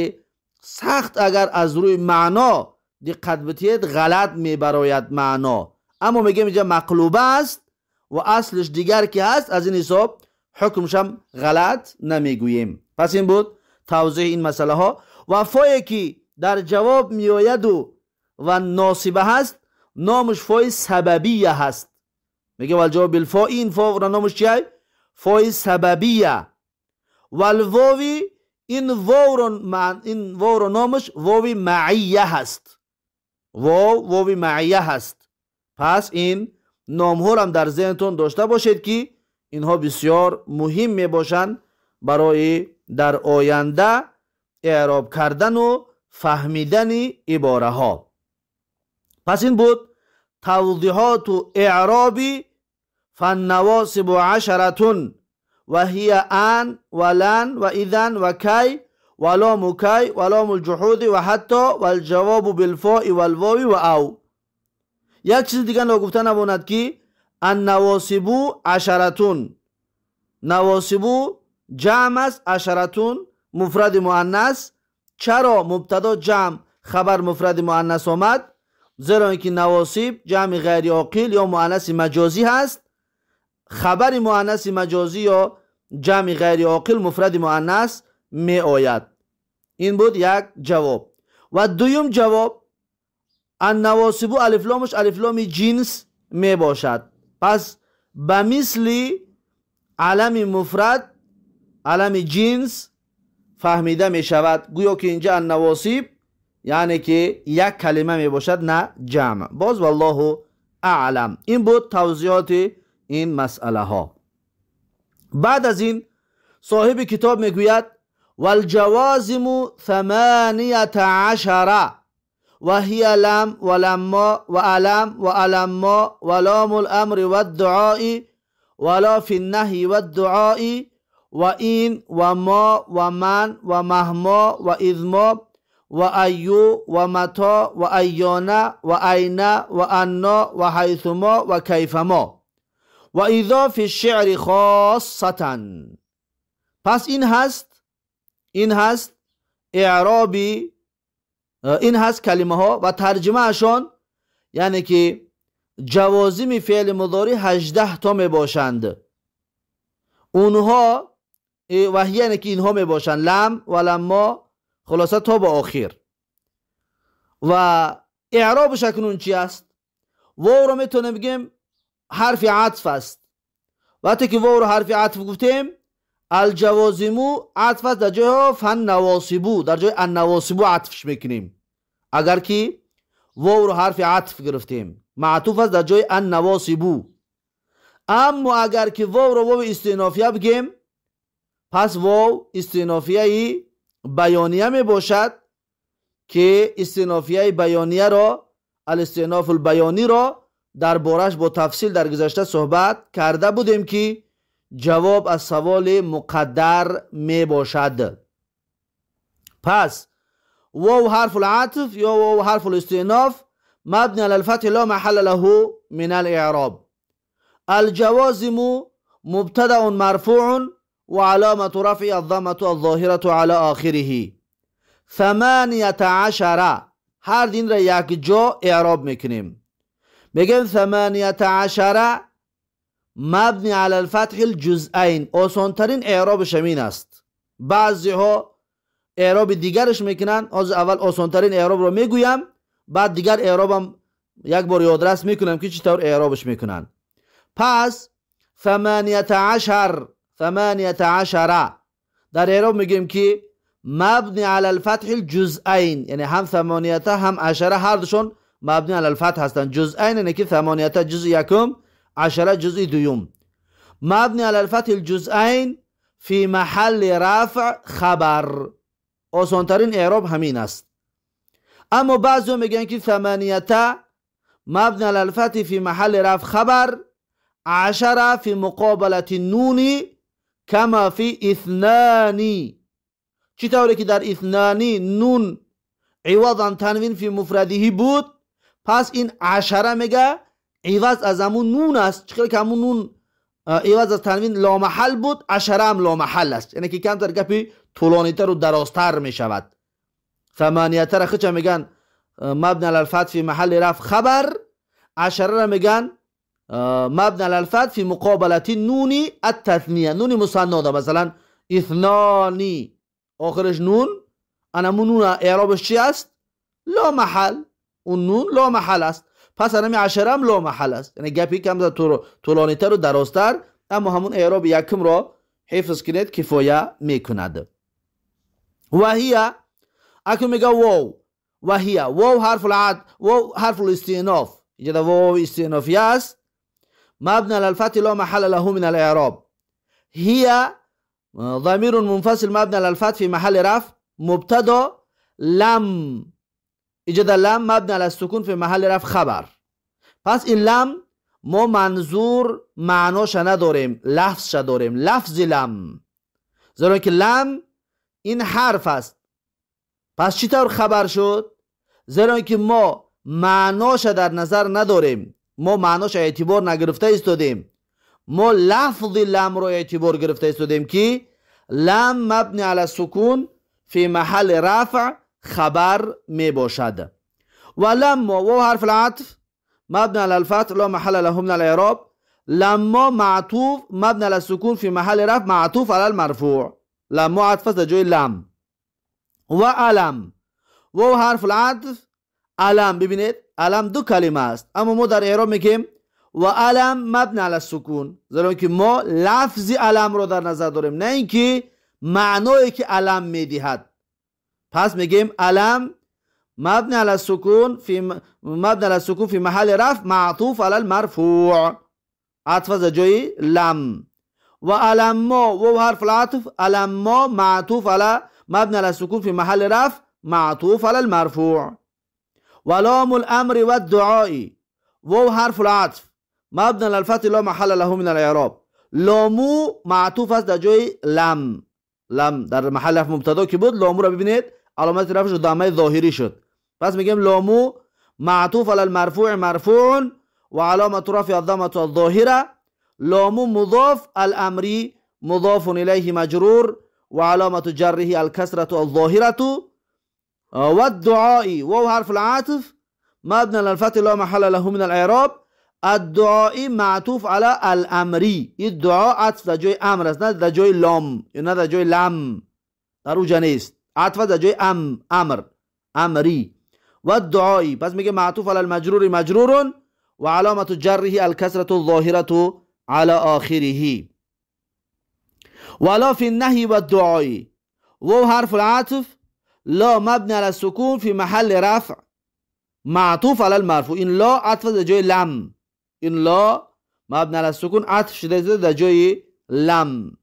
сахт, агар аз рӯи маъно диққат битиҳед, ғалат мебарояд маъно. Аммо мегӯем, инҷа мақлуба аст ва аслиш дигар ки ҳаст, аз ин ҳисоб ҳукмшам ғалат намегӯем. Пас ин буд тавзеҳи ин масъалаҳо. Ва фое ки дар ҷавоб меояду ва носиба ҳаст, номаш фои сабабия ҳаст. Мега والجواب بالفاء, ин форо номаш чия? Фои сабабия. والواو, ин вовро номаш вови маъия ҳаст. Вов, вови маъия ҳаст. Пас ин номҳорам дар зеҳнтон дошта бошед, ки инҳо бисёр муҳим мебошанд барои дар оянда эъроб кардану фаҳмидани ибораҳо. Пас ин буд тавдиҳоту эъроби فالنواصب عشرة وهي أن ولن وإذا وكي ولام كي ولام الجحود وحتى والجواب بالفاء والواو وأو. Як чизи дигар ногуфта намонад, ки النواصب عشرة, نواصب ҷамъ аст, عشرة муфради муаннас. Чаро мубтадо ҷамъ, хабар муфради муаннас омад? Зеро ин ки навосиб ҷамъи ғайриоқил ё муаннаси маҷозӣ ҳаст. Хабари муаннаси маҷозӣ ё ҷамъи ғайриоқил муфради муаннас меояд. Ин буд як ҷавоб. Ва дуюм ҷавоб: النواصب алифломаш алифломи ҷинс мебошад, пас ба мисли алами муфрад, алами ҷинс фаҳмида мешавад. Гӯё ки инҷа النواصب, яъне ки як калима мебошад, на ҷамъ. Боз والله أعلم. Ин буд тавзиҳоти ин масъалаҳо. Баъд аз ин соҳиби китоб мегӯяд: والجوازم 18 وهي لم ولما وألم وألما ولام الأمر والدعاء ولا في النهي والدعاء وإن وما ومن ومهما وإذ ما وأي ومتى وأيان وأين وأنى وحيثما وكيفما. و اذا فی الشعر خاصة. پس این هست اعرابی، این هست کلمه ها و ترجمه اشان، یعنی که جوازم فعل مضارع 18 تا می باشند. اونها و یعنی که اینها می باشند لم و لما، خلاصه تا به آخر. و اعرابش اکنون چی است؟ واو رو میتونیم بگیم حرف عطف است. وقتی که واو رو حرف عطف گفتیم، الجوازمو عطف است در جای فن نواسبو، در جای النواسبو عطفش میکنیم. اگر که واو رو حرف عطف گرفتیم، معطوف است در جای النواسبو. اما اگر که واو رو واو استئنافیه بگیم، پس واو استئنافیه بیانیه می باشد که استئنافیه بیانیه را، الاستئناف البیانی را در بارش با تفصیل در گذشته صحبت کرده بودیم که جواب از سوال مقدر می باشد. پس واو حرف العطف یا واو حرف الاستئناف مبنی علی الفتح لا محل له من الاعراب. الجوازم مبتدأ مرفوع وعلامة رفع الضمة الظاهرة على آخره. 18 هر دین را یک جا اعراب میکنیم، میگیم 18 مبنی علی الفتح الجزئین. آسانترین اعرابش همین است. بعضی ها اعراب دیگرش میکنن. از اول آسانترین اعراب رو میگویم، بعد دیگر اعرابم یک بار یادرس میکنم که چطور اعرابش میکنن. پس 18 در اعراب میگیم که مبنی علی الفتح الجزئین، یعنی هم 18 هم 10 هر دوشون مبنی علی الفتح هستند. جزئین یعنی که 18 جزء یکم، 10 جزء دوم. مبنی علی الفتح الجزئین فی محل رفع خبر. آسانترین اعراب همین است. اما بعضی میگن که 18 مبنی علی الفتح فی محل رفع خبر، 10 فی مقابلة النون کما فی اثنانی. چطوری که در اثنانی نون عوض عن تنوین فی مفرده بود، پس این 10 میگه عوض از همون نون است. چطوری که همون نون عوض از تنوین لا محل بود، 10 هم لا محل است، یعنی که کمتر گپی طولانی‌تر و درازتر میشود. 18 را خودش میگن مبنی علی الفتح فی محل رفع خبر، 10 را میگن مبنی علی الفتح فی مقابلة نون التثنیه، نون مثنا ده. مثلا اثنانی آخرش نون، انمون نون اعرابش چی است؟ لا محل. اون نون لا محل است. پس انمی 10 هم لا محل است، یعنی گپی کم طولانی‌تر و درازتر، اما همون اعراب یکم را حفظ کنید کفایه میکند. و هي اکنون میگه واو و هي واو حرف العد، واو حرف الاستئناف. اینجا واو استئنافیه است، مبنی علی الفتح لا محل له من الاعراب. هي ضمير منفصل مبني على الفتح في محل رفع مبتدا لم. اینجا لم مبني على السكون في محل رفع خبر. پس این لم ما منظور معناش نداریم، لفظش داریم، لفظ لم، زیرا که لم این حرف است. پس چطور خبر شد؟ زیرا که ما معناش در نظر نداریم، ما معناش اعتبار نگرفته ایستادیم، ما لفظ لم رو اعتبار گرفته ایستادیم که لم مبنی علی السکون فی محل رفع خبر می باشد. و لما و حرف العطف مبنی علی الفتح لا محل له من الاعراب. لما معطوف مبنی علی السکون فی محل رفع معطوف علی المرفوع. لما عطف است در جای لم. و علم و حرف العطف علم. ببینید علم دو کلمه است، اما ما در اعراب میگیم و علم مبنی علی السکون، زیرا که ما لفظ علم رو در نظر داریم، نه اینکه معنایی که علم میدهد. پس میگیم علم مبنی علی السکون فی مبنی علی السکون فی محل رفع معطوف علی المرفوع، عطف از جای لم. و علم ما و حرف العطف علم ما معطوف علی مبنی علی السکون فی محل رفع معطوف علی المرفوع. و لام الامر و الدعاء و حرف العطف مبنی علی الفتح لا محل له من الاعراب. لامو معطوف است در جای لم. لم در محل رفع مبتدا که بود، لامو را ببینید علامت رفعش ضمه ظاهری شد. پس میگیم لامو معطوف علی المرفوع مرفوع و علامت رفع الضمه الظاهره. لام مضاف، الامری مضاف الیه مجرور و علامة جره الكسرة الظاهرة. والدعاء واو حرف العاطف مبنى على الفتح لا محل له من الاعراب. الدعاء معطوف على الامری. این دعا عطف در جای امر است، نه در جای لام یا نه در جای لم، در اوجا نیست. عطف در جای امر، امری. و الدعاء پس میگه معطوف على المجرور مجرور و علامة جره الكسرة الظاهرة على آخره. ولا في النهي والدعاء واو حرف العطف لا مبني على السكون في محل رفع معطوف على المرفوع. این لا عطف در جای لم، این لا مبني على السكون عطف شده در جای لم.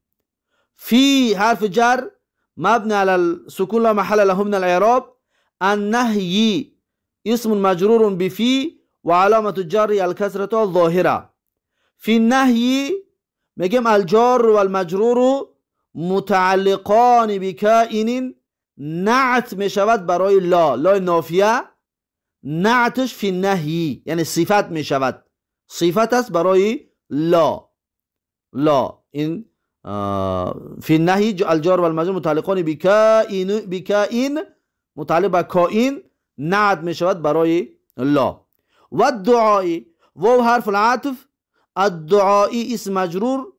في حرف جر مبني على السكون لا محل له من الاعراب. النهي اسم مجرور بفي وعلامة الجر الكسرة الظاهرة. في النهي میگیم الجار والمجرور متعلقان بكائن نعت میشود برای لا، لا نافیه نعتش فی النهی، یعنی صفت میشود، صفت است برای لا. لا این فی النهی الجار والمجرور متعلقان بکائن، بکائن متعلق به کائن نعت میشود برای لا. و الدعاء واو حرف العطف الدعاء اسم مجرور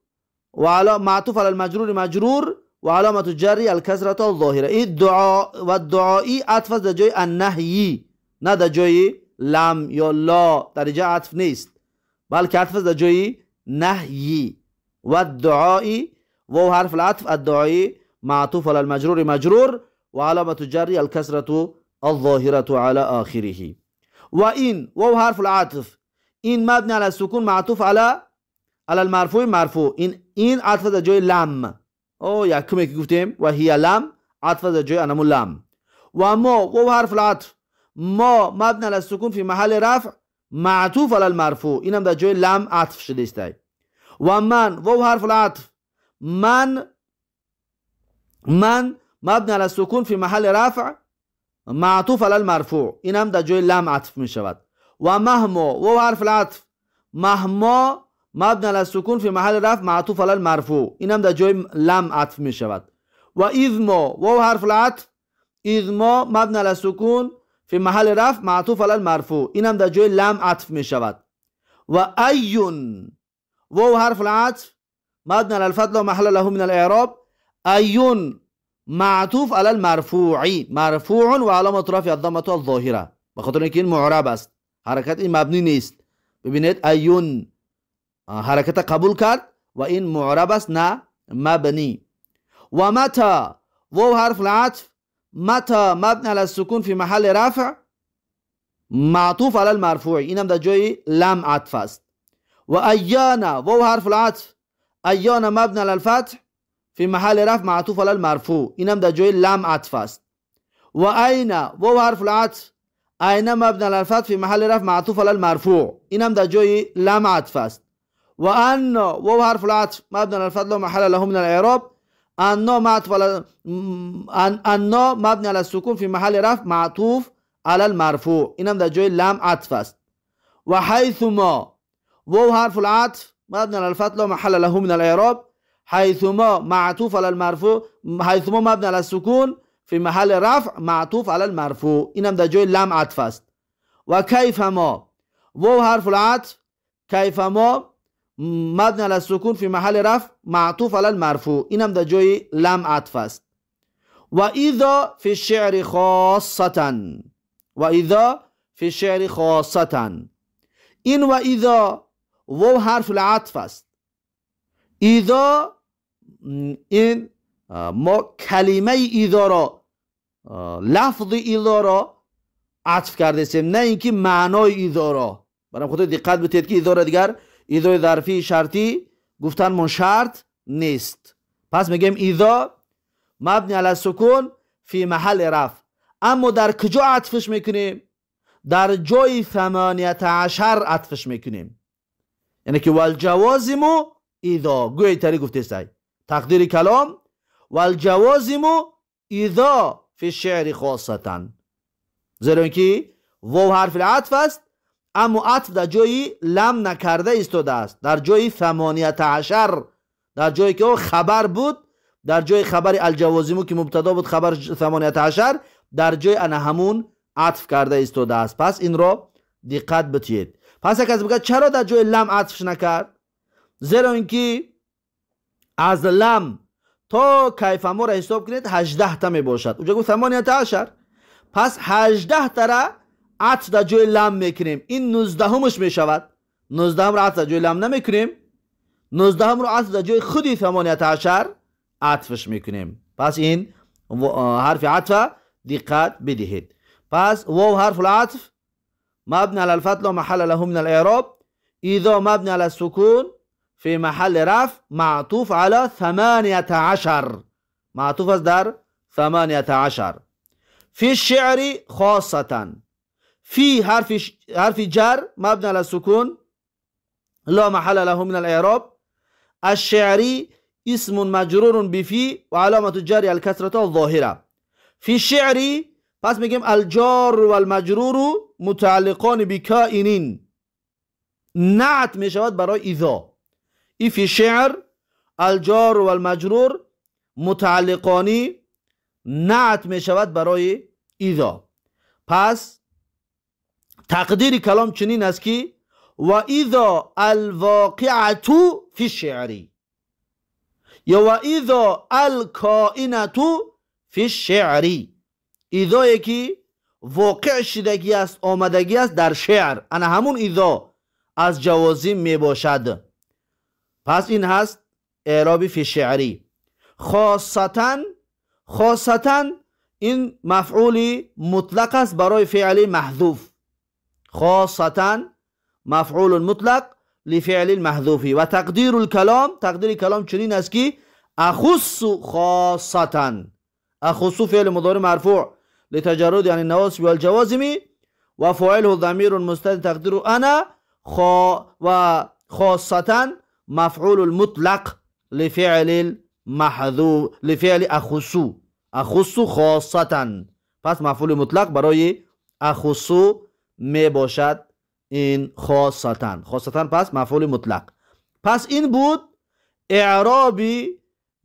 وعلى معطوف على المجرور مجرور وعلامة الجر الكسرة الظاهرة. این دعا و الدعاء عطف در جای النهی، نه در جای لم یا لا، در جای عطف نیست، بلکه عطف در جای نهی. و الدعاء واو حرف العطف الدعاء معطوف على المجرور مجرور وعلامة الجر الكسرة الظاهرة على آخره. وإن واو حرف العطف این مبنی على السكون معطوف على المرفوع مرفوع. این عطف در جای لم، او یکمی که گفتیم و هي لم عطف در جای انمو لم. و ما واو حرف العطف ما مبنی على السكون في محل رفع معطوف على المرفوع، اینم در جای لم عطف شده است. و من واو حرف العطف من مبنی على السكون في محل رفع معطوف على المرفوع، اینم در جای لم عطف می شود. و مهما واو حرف العطف مهما مبنی على السكون في محل رفع معطوف على المرفوع، اینم در جای لم عطف می شود. و اذ ما واو حرف العطف اذ ما مبنی على السكون في محل رفع معطوف على المرفوع، اینم در جای لم عطف می شود. و ای واو حرف العطف مبنی على الفتح لا محل له من الاعراب. ای معطوف على المرفوع مرفوع و علامة رفع الضمة الظاهرة، به خاطر اینکه این معرب است، حرکت این مبنی نیست. ببینید ایون حرکت قبول کرد و این معرب است نه مبنی. و متى واو حرف العطف متى مبنی على السكون في محل رفع معطوف على المرفوع، اینم در جای لم عطف است. و ایانا واو حرف العطف ایانا مبنی على الفتح في محل رفع معطوف على المرفوع، اینم در جای لم عطف است. و این واو حرف العطف این مبنی على الفتح في محل رفع معطوف على المرفوع، اینم در جای لم عطف است. و ان واو حرف العطف مبنی على الفتح لا محل له من الاعراب. ان معطوف على ان مبنی على السكون في محل رفع معطوف على المرفوع، اینم در جای لم عطف است. و حيثما واو حرف العطف مبنی على الفتح لا محل له من الاعراب. حيثما معطوف على المرفوع حيثما مبنی على السكون في محل رفع معطوف على المرفوع، اینم در جای لم عطف است. و کیفما واو حرف العطف کیفما مبنی على السكون في محل رفع معطوف على المرفوع، اینم در جای لم عطف است. و اذا في الشعر خاصة و اذا في الشعر خاصة، این و اذا واو حرف العطف است. اذا این ما کلمه اذا را لفظ اذا را عطف کرده، نه اینکه معنای اذا را. برای خود دقت بدید که اذا را دیگر اذا ظرفی شرطی گفتن من شرط نیست. پس میگیم اذا مبنی علی السکون فی محل رفع. اما در کجا عطفش میکنیم؟ در جای 18 عطفش میکنیم، یعنی که والجوازم اذا گوی تری گفته سای تقدیر کلام والجوازم اذا فی الشعر خاصتا، زیرا اینکه واو حرف العطف است، اما عطف در جایی لم نکرده ایستاده است، در جای 18، در جایی که او خبر بود، در جای خبر الجوازمو که مبتدا بود، خبر 18، در جای انا همون عطف کرده ایستاده است. پس این را دقت بتید. پس یک از بگه چرا در جای لم عطفش نکرد؟ زیرا اینکه از لم تا کیفما را حساب کنید 18 تا می باشد. اونجا گفت 18، پس 18 تا را عطف در جای لم میکنیم، این 19 می شود. 19 را عطف در جای لم نمیکنیم، 19 را عطف در جای خودی 18 عطفش میکنیم. پس این حرف عطف دقت بدهید. پس واو حرف العطف مبني على الفتح لا محل له من الإعراب، إذا مبني على السكون في محل رفع معطوف على 18، معطوف است در 18. في الشعر خاصة، في حرف جر مبني على السكون لا محل له من الإعراب، الشعري اسم مجرور بفي وعلامة الجر الكسرة الظاهرة. في الشعر پس میگیم الجار والمجرور متعلقان بکائنین، نعت میشود برای اذا. ای فی شعر الجار والمجرور متعلقانی نعت میشود برای اذا. پس تقدیر کلام چنین است که و اذا الواقعة فی الشعر یا و اذا الکائنة فی الشعر، اذا که واقع شدگی است، آمدگی است در شعر، انا همون اذا از جوازی می باشد. پس این هست اعراب فی شعری. خاصتا، خاصتا این مفعول مطلق است برای فعل محذوف. خاصتا مفعول مطلق لفعل المحذوف. و تقدیر الکلام، تقدیر کلام چنین است که اخص خاصتا، اخص فعل مضارع مرفوع لتجرد يعني النواصب والجوازم وفاعله ضمير مستتر تقديره انا، وخاصة مفعول المطلق لفعل المحذوف لفعل اخص، اخص خاصة. پس مفعول مطلق برای اخص می باشد این خاصة، خاصة پس مفعول مطلق. پس این بود اعراب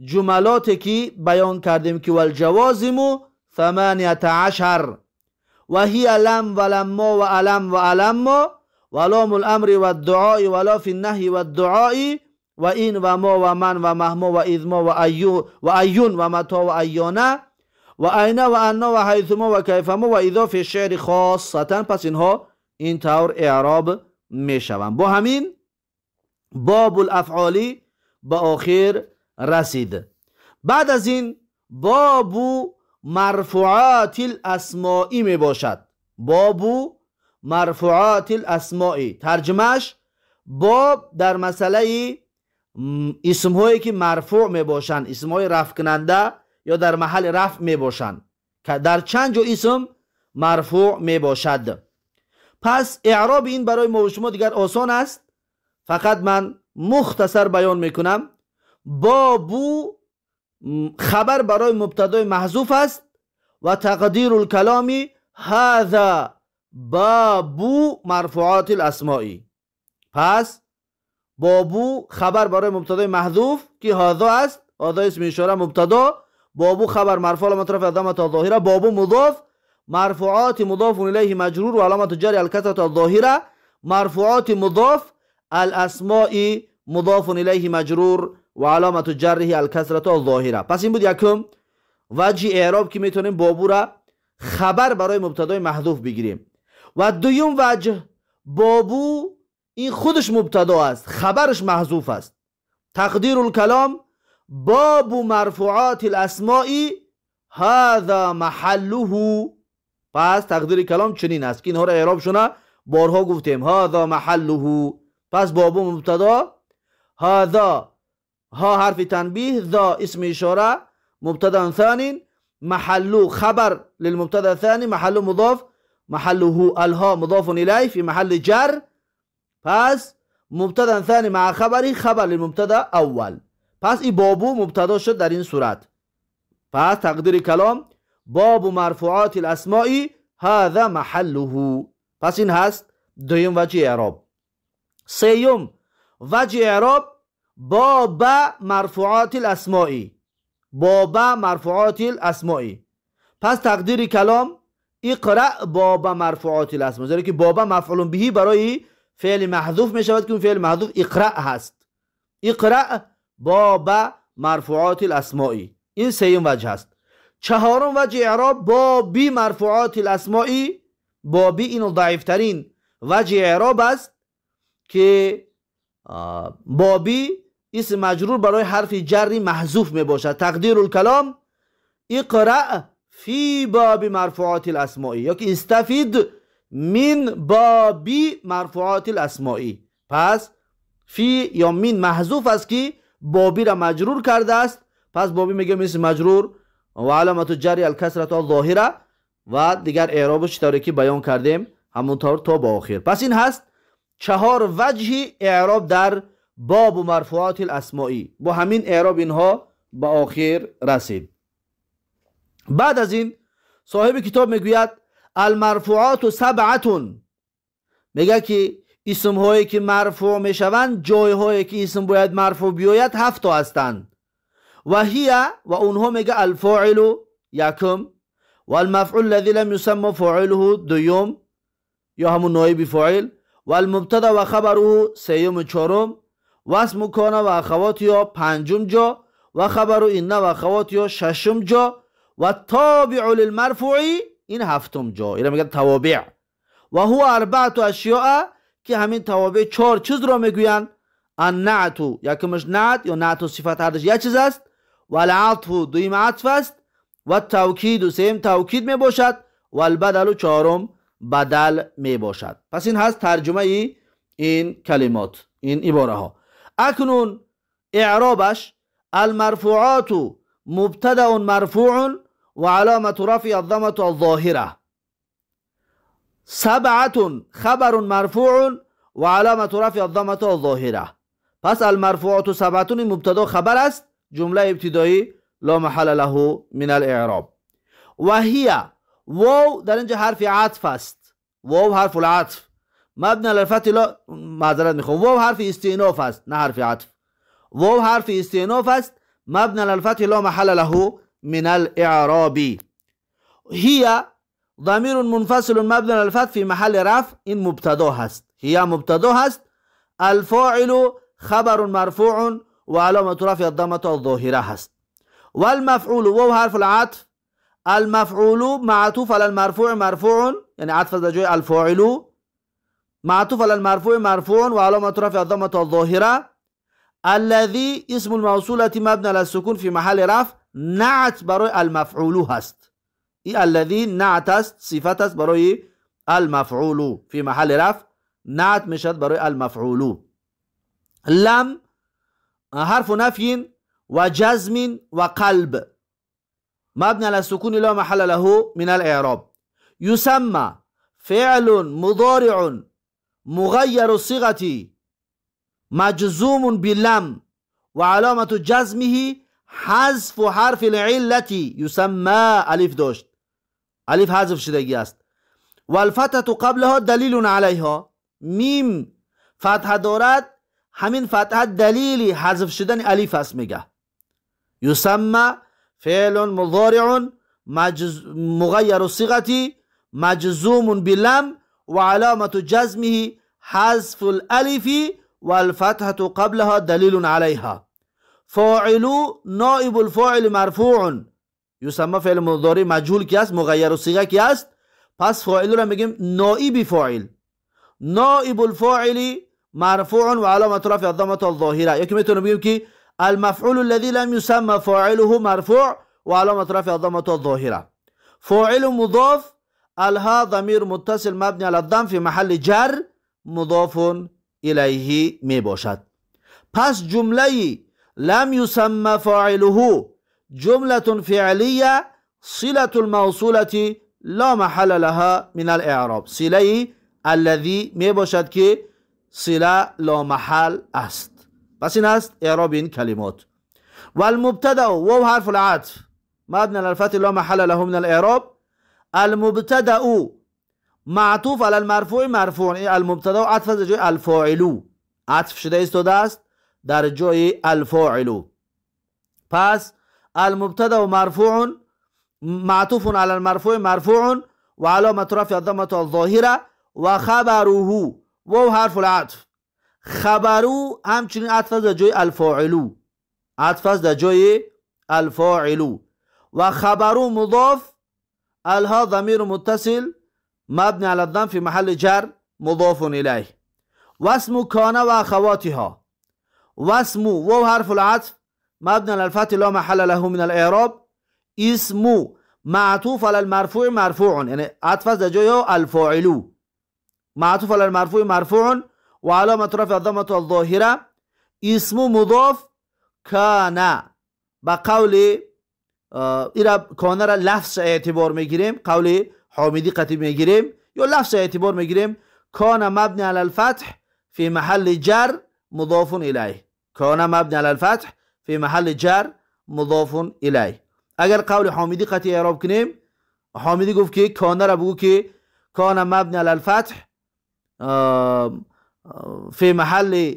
جملاتی که بیان کردیم که والجوازم 18 وهي لم ولما وألم وألم ولام الأمر والدعاء ولا في النهي والدعاء وإن وما ومن ومهما وإذ ما وأي ومتى وأيان وأين وأن وحيثما وكيفما وإذا في الشعر خاصة. پس اینها این طور اعراب میشوند. با همین باب الافعالی به آخر رسید. بعد از این باب مرفوعات الاسماء می باشد. باب مرفوعات الاسماء، ترجمهش باب در مسئله اسمهایی که مرفوع می باشند، اسمهای رفع کننده یا در محل رفع می باشند، که در چند جو اسم مرفوع می باشد. پس اعراب این برای ما و شما دیگر آسان است، فقط من مختصر بیان میکنم. بابو خبر برای مبتدای محذوف است و تقدیر الکلام هذا بابو مرفوعات الاسماء. پس بابو خبر برای مبتدای محذوف که هذا است، هذا اسم اشاره مبتدا، بابو خبر مرفوع علامت رفع ضمه ظاهره، بابو مضاف، مرفوعات مضاف الیه مجرور و علامت جر الکسره الظاهره، مرفوعات مضاف الاسماء مضاف الیه مجرور و علامت جره الکسره الظاهره. پس این بود یکم وجه اعراب که میتونیم بابو را خبر برای مبتدای محذوف بگیریم. و دویم وجه بابو این خودش مبتدا است، خبرش محذوف است. تقدیر الکلام باب مرفوعات الاسماء هذا محله. پس تقدیر کلام چنین است که اینها را اعراب شونه بارها گفتیم. هذا محله، پس بابو مبتدا، هذا ها حرف تنبیه، ذا اسم اشاره مبتدا ثاني، محل خبر للمبتدا الثاني، محل مضاف، محله الها مضاف الیه في محل جر. پس مبتدا ثاني مع خبری، خبر للمبتدا اول. پس این بابو مبتدا شد در این صورت. پس تقدیر کلام باب مرفوعات الاسماء هذا محله. پس این هست دویم وجه اعراب. سیوم وجه اعراب باب مرفوعات الاسمائی، باب مرفوعات الاسمائی. پس تقدیر کلام اقرأ باب مرفوعات الاسماء، زیرا که باب مفعول به برای فعل محذوف می شود که اون فعل محذوف اقرأ هست. اقرأ باب مرفوعات الاسمائی، این سیوم وجه است. چهارم وجه اعراب بابی مرفوعات الاسمائی، بابی این ضعیفترین وجه اعراب است که بابی اسم مجرور برای حرف جر محذوف می باشد. تقدیر الکلام اقرأ فی باب مرفوعات الاسمائی یا که استفید من بابی مرفوعات الاسمائی. پس فی یا من محذوف است که بابی را مجرور کرده است. پس بابی میگه اسم مجرور و علامت جر الکسرة الظاهره و دیگر اعرابش طوری که بیان کردیم همونطور تا به آخر. پس این هست چهار وجه اعراب در باب مرفوعات الاسمائی. با همین اعراب اینها به آخر رسید. بعد از این صاحب کتاب میگوید المرفوعات سبعتون، میگه که اسم هایی که مرفوع میشوند، جای هایی که اسم باید مرفوع بیاید هفت تا هستند. و هی و اونها میگه الفاعل یکم، و المفعول الذی لم یسمى فاعله دوم یا همون نایب فاعل، و المبتدا و خبره سیوم و چهارم، و اسم کان و اخواتها پنجم جا، و خبر ان و اخواتها ششم جا، و تابع للمرفوع این هفتم جا. اینا میگن توابع. و هو اربعه اشیاء که همین توابع چهار چیز را میگویند. النعت یکمش نعت یا نعت و صفت هر یک چیز است، و العطف دویم عطف است، و توکید و سیم توکید می باشد، و البدل چهارم بدل می باشد. پس این هست ترجمه این کلمات، این عباره ها. اکنون اعرابش المرفوعات مبتدا مرفوع و علامة رفع الضمة الظاهرة، سبعة خبر مرفوع و علامة رفع الضمة الظاهرة. پس المرفوعات سبعة مبتدا خبر است، جمله ابتدایی لا محل له من الاعراب. و هي واو در اینجا حرف عطف است، واو حرف العطف مبنی علی الفتح، لا معذرت میخوام، واو حرف استئناف است نه حرف عطف، واو حرف استئناف است مبنی علی الفتح لا محل له من الاعراب. هي ضمیر منفصل مبنی علی الفتح في محل رفع، این مبتدا هست، هي مبتدا هست. الفاعل خبر مرفوع و علامة رفع الضمة الظاهرة هست. والمفعول واو حرف العطف، المفعول معطوف على المرفوع مرفوع، یعنی عطف در جای الفاعل معطوف على المرفوع مرفوع و علامة رفع الضمة الظاهرة. الذي اسم الموصولة مبني على السكون في محل رفع، نعت برای المفعول هست. ای الذي نعت است، صفت است برای المفعول في محل رفع، نعت میشد برای المفعول. لم حرف نفی و جزم و قلب مبني على السكون لا محل له من الاعراب. يسمى فعل مضارع مغير الصيغة مجزوم بلم وعلامة جزمه حذف حرف العلة. يسمى الف داشت، الف حذف شدگی است. والفتحة قبلها دلیل علیها، میم فتحه دارد، همین فتحه دلیل حذف شدن الف است. میگه يسمى فعل مضارع مغير الصيغة مجزوم بلم وعلامة جزمه حذف الالف والفتحة قبلها دلیل علیها. فاعل نائب الفاعل مرفوع، يسمى فعل مضارع مجهول کی است، مغیر الصيغه کی است. پس فاعل را میگیم نائب فاعل، نائب الفاعل مرفوع و علامة رفع الضمة الظاهرة. یکی میتونیم بگیم که المفعول الذي لم يسمى فاعله مرفوع وعلامة رفع الضمة الظاهرة. فاعل مضاف، الها ضمیر متصل مبني على الضم في محل جر مضاف الیه می باشد. پس جمله لم يسمى فاعله جملة فعلیه صلة الموصولة لا محل لها من الاعراب. صله الذي می باشد که صله لا محل است. پس این است اعراب این کلمات. والمبتدا واو حرف العطف مبني على الفتح لا محل له من الاعراب. المبتدا معطوف علی المرفوع مرفوع. المبتدا عطف در جای الفاعل، عطف شده ایستاده است در جای الفاعل. پس المبتدا مرفوع معطوف علی المرفوع مرفوع و علامة رفع الضمة الظاهرة و خبره و حرف العطف. خبرو همچنین عطف در جای الفاعل، عطف در جای الفاعل. و خبرو مضاف، الها ضمیر متصل مبني على الضم في محل جر مضاف إليه. واسم كان وأخواتها، واسم و حرف العطف مبني على الفتح لا محل له من الإعراب. اسم معطوف على المرفوع مرفوع، يعني عطف در جای الفاعل، معطوف على المرفوع مرفوع وعلامة رفع الضمة الظاهرة. اسم مضاف كان، بقول ایرا کانه را لفظ اعتبار میگیریم، قول حامدی قطعی میگیریم یا لفظ اعتبار میگیریم. کان مبنی علی الفتح فی محل جر مضاف الیه، کان مبنی علی الفتح فی محل جر مضاف الیه. اگر قول حامدی قطعی اعراب کنیم، حامدی گفت که کانه را بگو که کان مبنی علی الفتح فی محل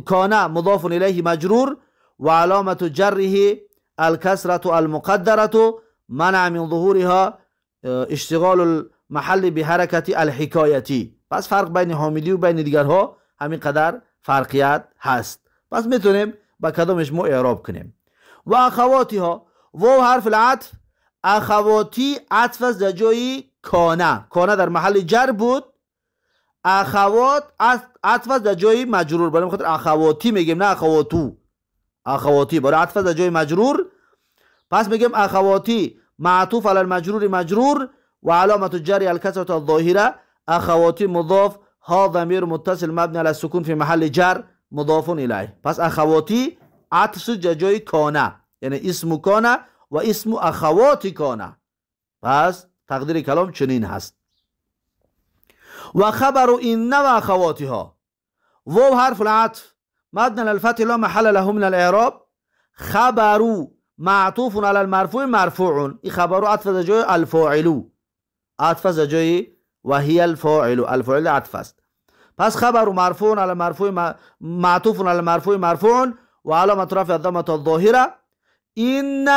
کان مضاف الیه مجرور و علامة جره الكسرة المقدرة منع من ظهورها اشتغال المحل بحركة الحکایتی. پس فرق بین حامدی و بین دیگرها همین قدر فرقیت هست. پس میتونیم با کدامش ما اعراب کنیم. و اخواتیها، و حرف العطف، اخواتی عطف است در جای کانه، کانه در محل جر بود، اخوات عطف است در جای مجرور. برای خاطر اخواتی میگیم نه اخواتو، اخواتی برای عطف در جای مجرور. پس میگیم اخواتی معطوف علی المجرور مجرور و علامة جر الکسرة الظاهرة. اخواتی مضاف، ها ضمیر متصل مبنی علی السکون فی محل جر مضاف الیه. پس اخواتی عطف در جای کانه، یعنی اسم کانه و اسم اخواتی کانه. پس تقدیر کلام چنین هست. و خبر ان و اخواتها، و حرف العطف مبني على الفتح لا محل له من الإعراب. خبر معطوف على المرفوع مرفوع، این خبر عطف در جای الفاعل، عطف در جای وهي الفاعل، الفاعل عطف است. پس خبر مرفوع على مرفوع معطوف على المرفوع مرفوع و علامة رفع الضمة الظاهرة. إن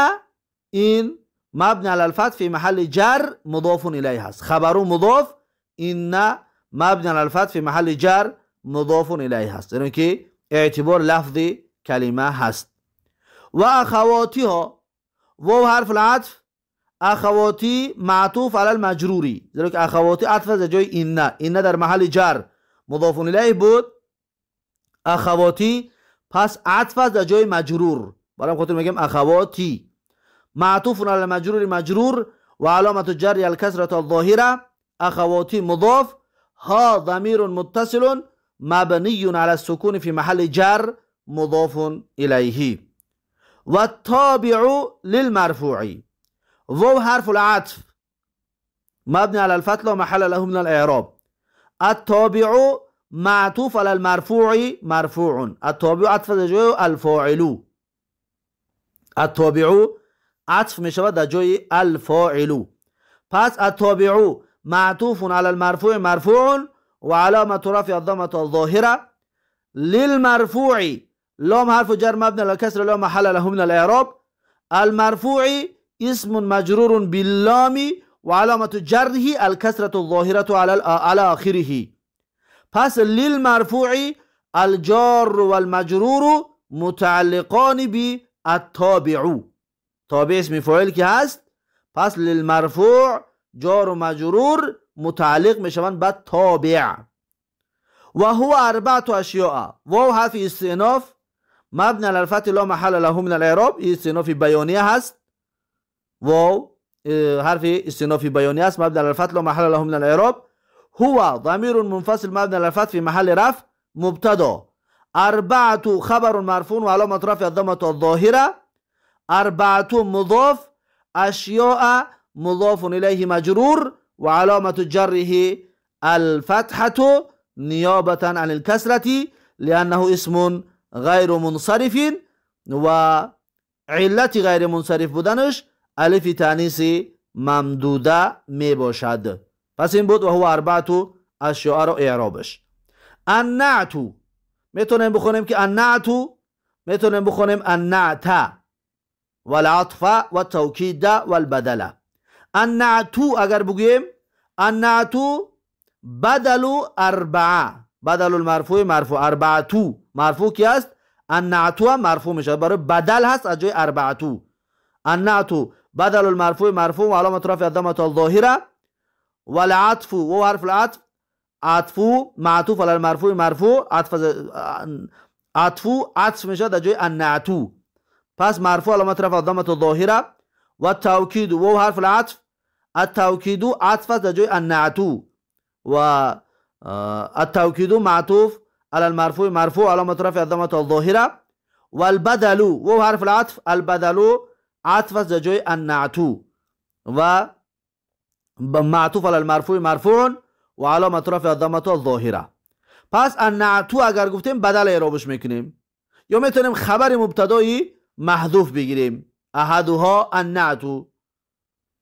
إن مبني على الفتح في محل جر مضاف إليه هست. خبر مضاف، إن مبني على الفتح في محل جر مضاف إليه هست، یعنی که اعتبار لفظ کلمه هست. و اخواتیها، و حرف العطف، اخواتی معطوف علی المجروری، زیرا که اخواتی عطف در جای ان، ان در محل جر مضاف الیه بود، اخواتی پس عطف در جای مجرور، برای خاطر میگیم اخواتی معطوف علی المجرور مجرور و علامة جر الکسرة الظاهرة. اخواتی مضاف، ها ضمیر متصل مبني على السكون في محل جر مضاف إليه. والتابع للمرفوع، و حرف العطف مبني على الفتح لا محل له من الإعراب. التابع معطوف على المرفوع مرفوع، التابع عطف در جای الفاعل، التابع عطف می شود در جای الفاعل. پس التابع معطوف على المرفوع مرفوع و علامة رفع الضمة الظاهرة. للمرفوع لام حرف جر مبني على الكسر لا محل له من الإعراب. المرفوع اسم مجرور باللام وعلامة جره الكسرة الظاهرة على آخره. پس للمرفوع الجار والمجرور متعلقان بالتابع، تابع اسم فاعل که هست، پس للمرفوع جار و مجرور متعلق میشوند به تابع. و هو اربعة اشیاء، و حرف استئناف مبنی علی الفتح لا محل له من الاعراب، استئناف بیانیه هست، واو حرف استئناف بیانیه است مبنی علی الفتح لا محل له من الاعراب. هو ضمیر منفصل مبنی علی الفتح فی محل رفع مبتدا. اربعة خبر مرفوع و علامة رفع الضمة الظاهرة. اربعة مضاف، اشیاء مضاف الیه مجرور و علامة جره الفتحة نیابة عن الكسرة لأنه اسم غیر منصرف و علت غیر منصرف بودنش الف تانیث ممدوده می باشد. پس این بود و هو اربعة اشیاء را اعرابش. النعت میتونیم بخونیم که النعت، میتونیم بخونیم النعت والعطف والتوکید والبدل. النعت اگر بگوییم النعت بدل اربعه، بدل المرفوع مرفوع، اربعه مرفوع کی است؟ النعت مرفوع میشه، برای بدل هست از جای اربعه. النعت بدل المرفوع مرفوع و علامت رفع الضمه الظاهره، والعطف و حرف العطف، عطف معطوف على المرفوع مرفوع، عطف عطف میشه در جای النعت، پس مرفوع علامت رفع الضمه الظاهره، و التوکید و حرف العطف، التوکید عطف در جای النعت، و التوکید معطوف على المرفوع مرفوع علامة رفع الضمة الظاهرة، والبدل و حرف العطف، البدل عطف در جای النعت و معطوف على المرفوع مرفوع و علامة رفع الضمة الظاهرة. پس النعت اگر گفتیم بدل اعرابش میکنیم، یا میتونیم خبر مبتدایی محذوف بگیریم، احدها النعت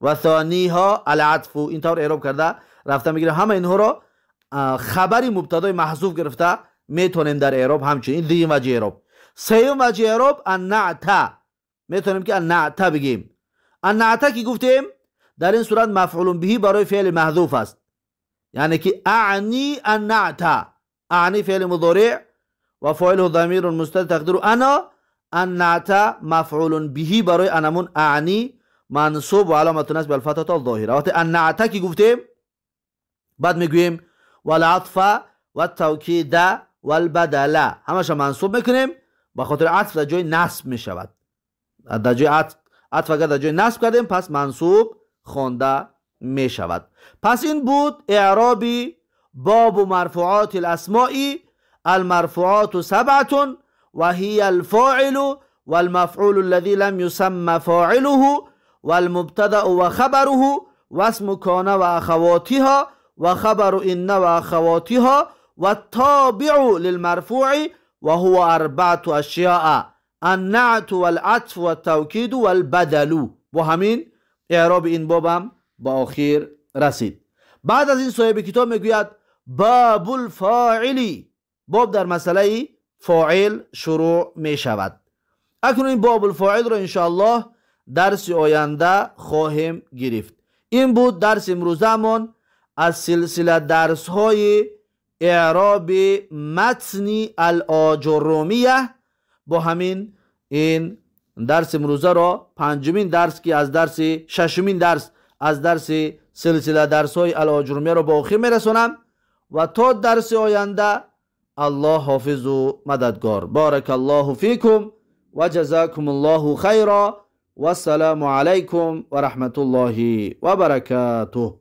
و ثانیها العطف، اینطور اعراب کرده رفته میگیریم، همه اینها را خبری مبتدای محذوف گرفته میتونیم در اعراب. همچنین دیگه وجه اعراب. سیوم وجه اعراب النعت، میتونیم که النعت بگیم. النعت که گفتیم در این صورت مفعول به برای فعل محذوف است، یعنی که اعنی النعت، اعنی فعل مضارع و فاعله ضمیر مستتر تقدیر انا، النعت مفعول به برای انمون اعنی منصوب و علامت نصب الفتحه الظاهره. وقتی النعت که گفتیم بعد میگوییم والعطف والتوکید والبدل، همش منصوب میکنیم به خاطر عطف در جای نصب میشود، در جای عطف، عطف اگر در جای نصب کردیم پس منصوب خوانده میشود. پس این بود اعرابی باب مرفوعات الاسماء. المرفوعات سبعة وهي الفاعل والمفعول الذي لم يسمى فاعله والمبتدأ وخبره واسم كان وأخواتها وخبر إن وأخواتها والتابع للمرفوع وهو أربعة أشياء النعت والعطف والتوکید والبدل. با همین اعراب این بابم با آخر رسید. بعد از این صاحب کتاب میگوید باب الفاعل، باب در مسئله فاعل شروع می شود. اکنون این باب الفاعل را انشاءالله درس آینده خواهیم گرفت. این بود درس امروزمان از سلسله درس های اعراب متن الآجرومیه. با همین این درس امروزه را پنجمین درس که از درس ششمین درس از درس سلسله درس های الآجرومیه را با آخر میرسونم و تا درس آینده الله حافظ و مددگار. بارک الله فیکم و جزاکم الله خیرا و السلام علیکم و رحمت الله و برکاته.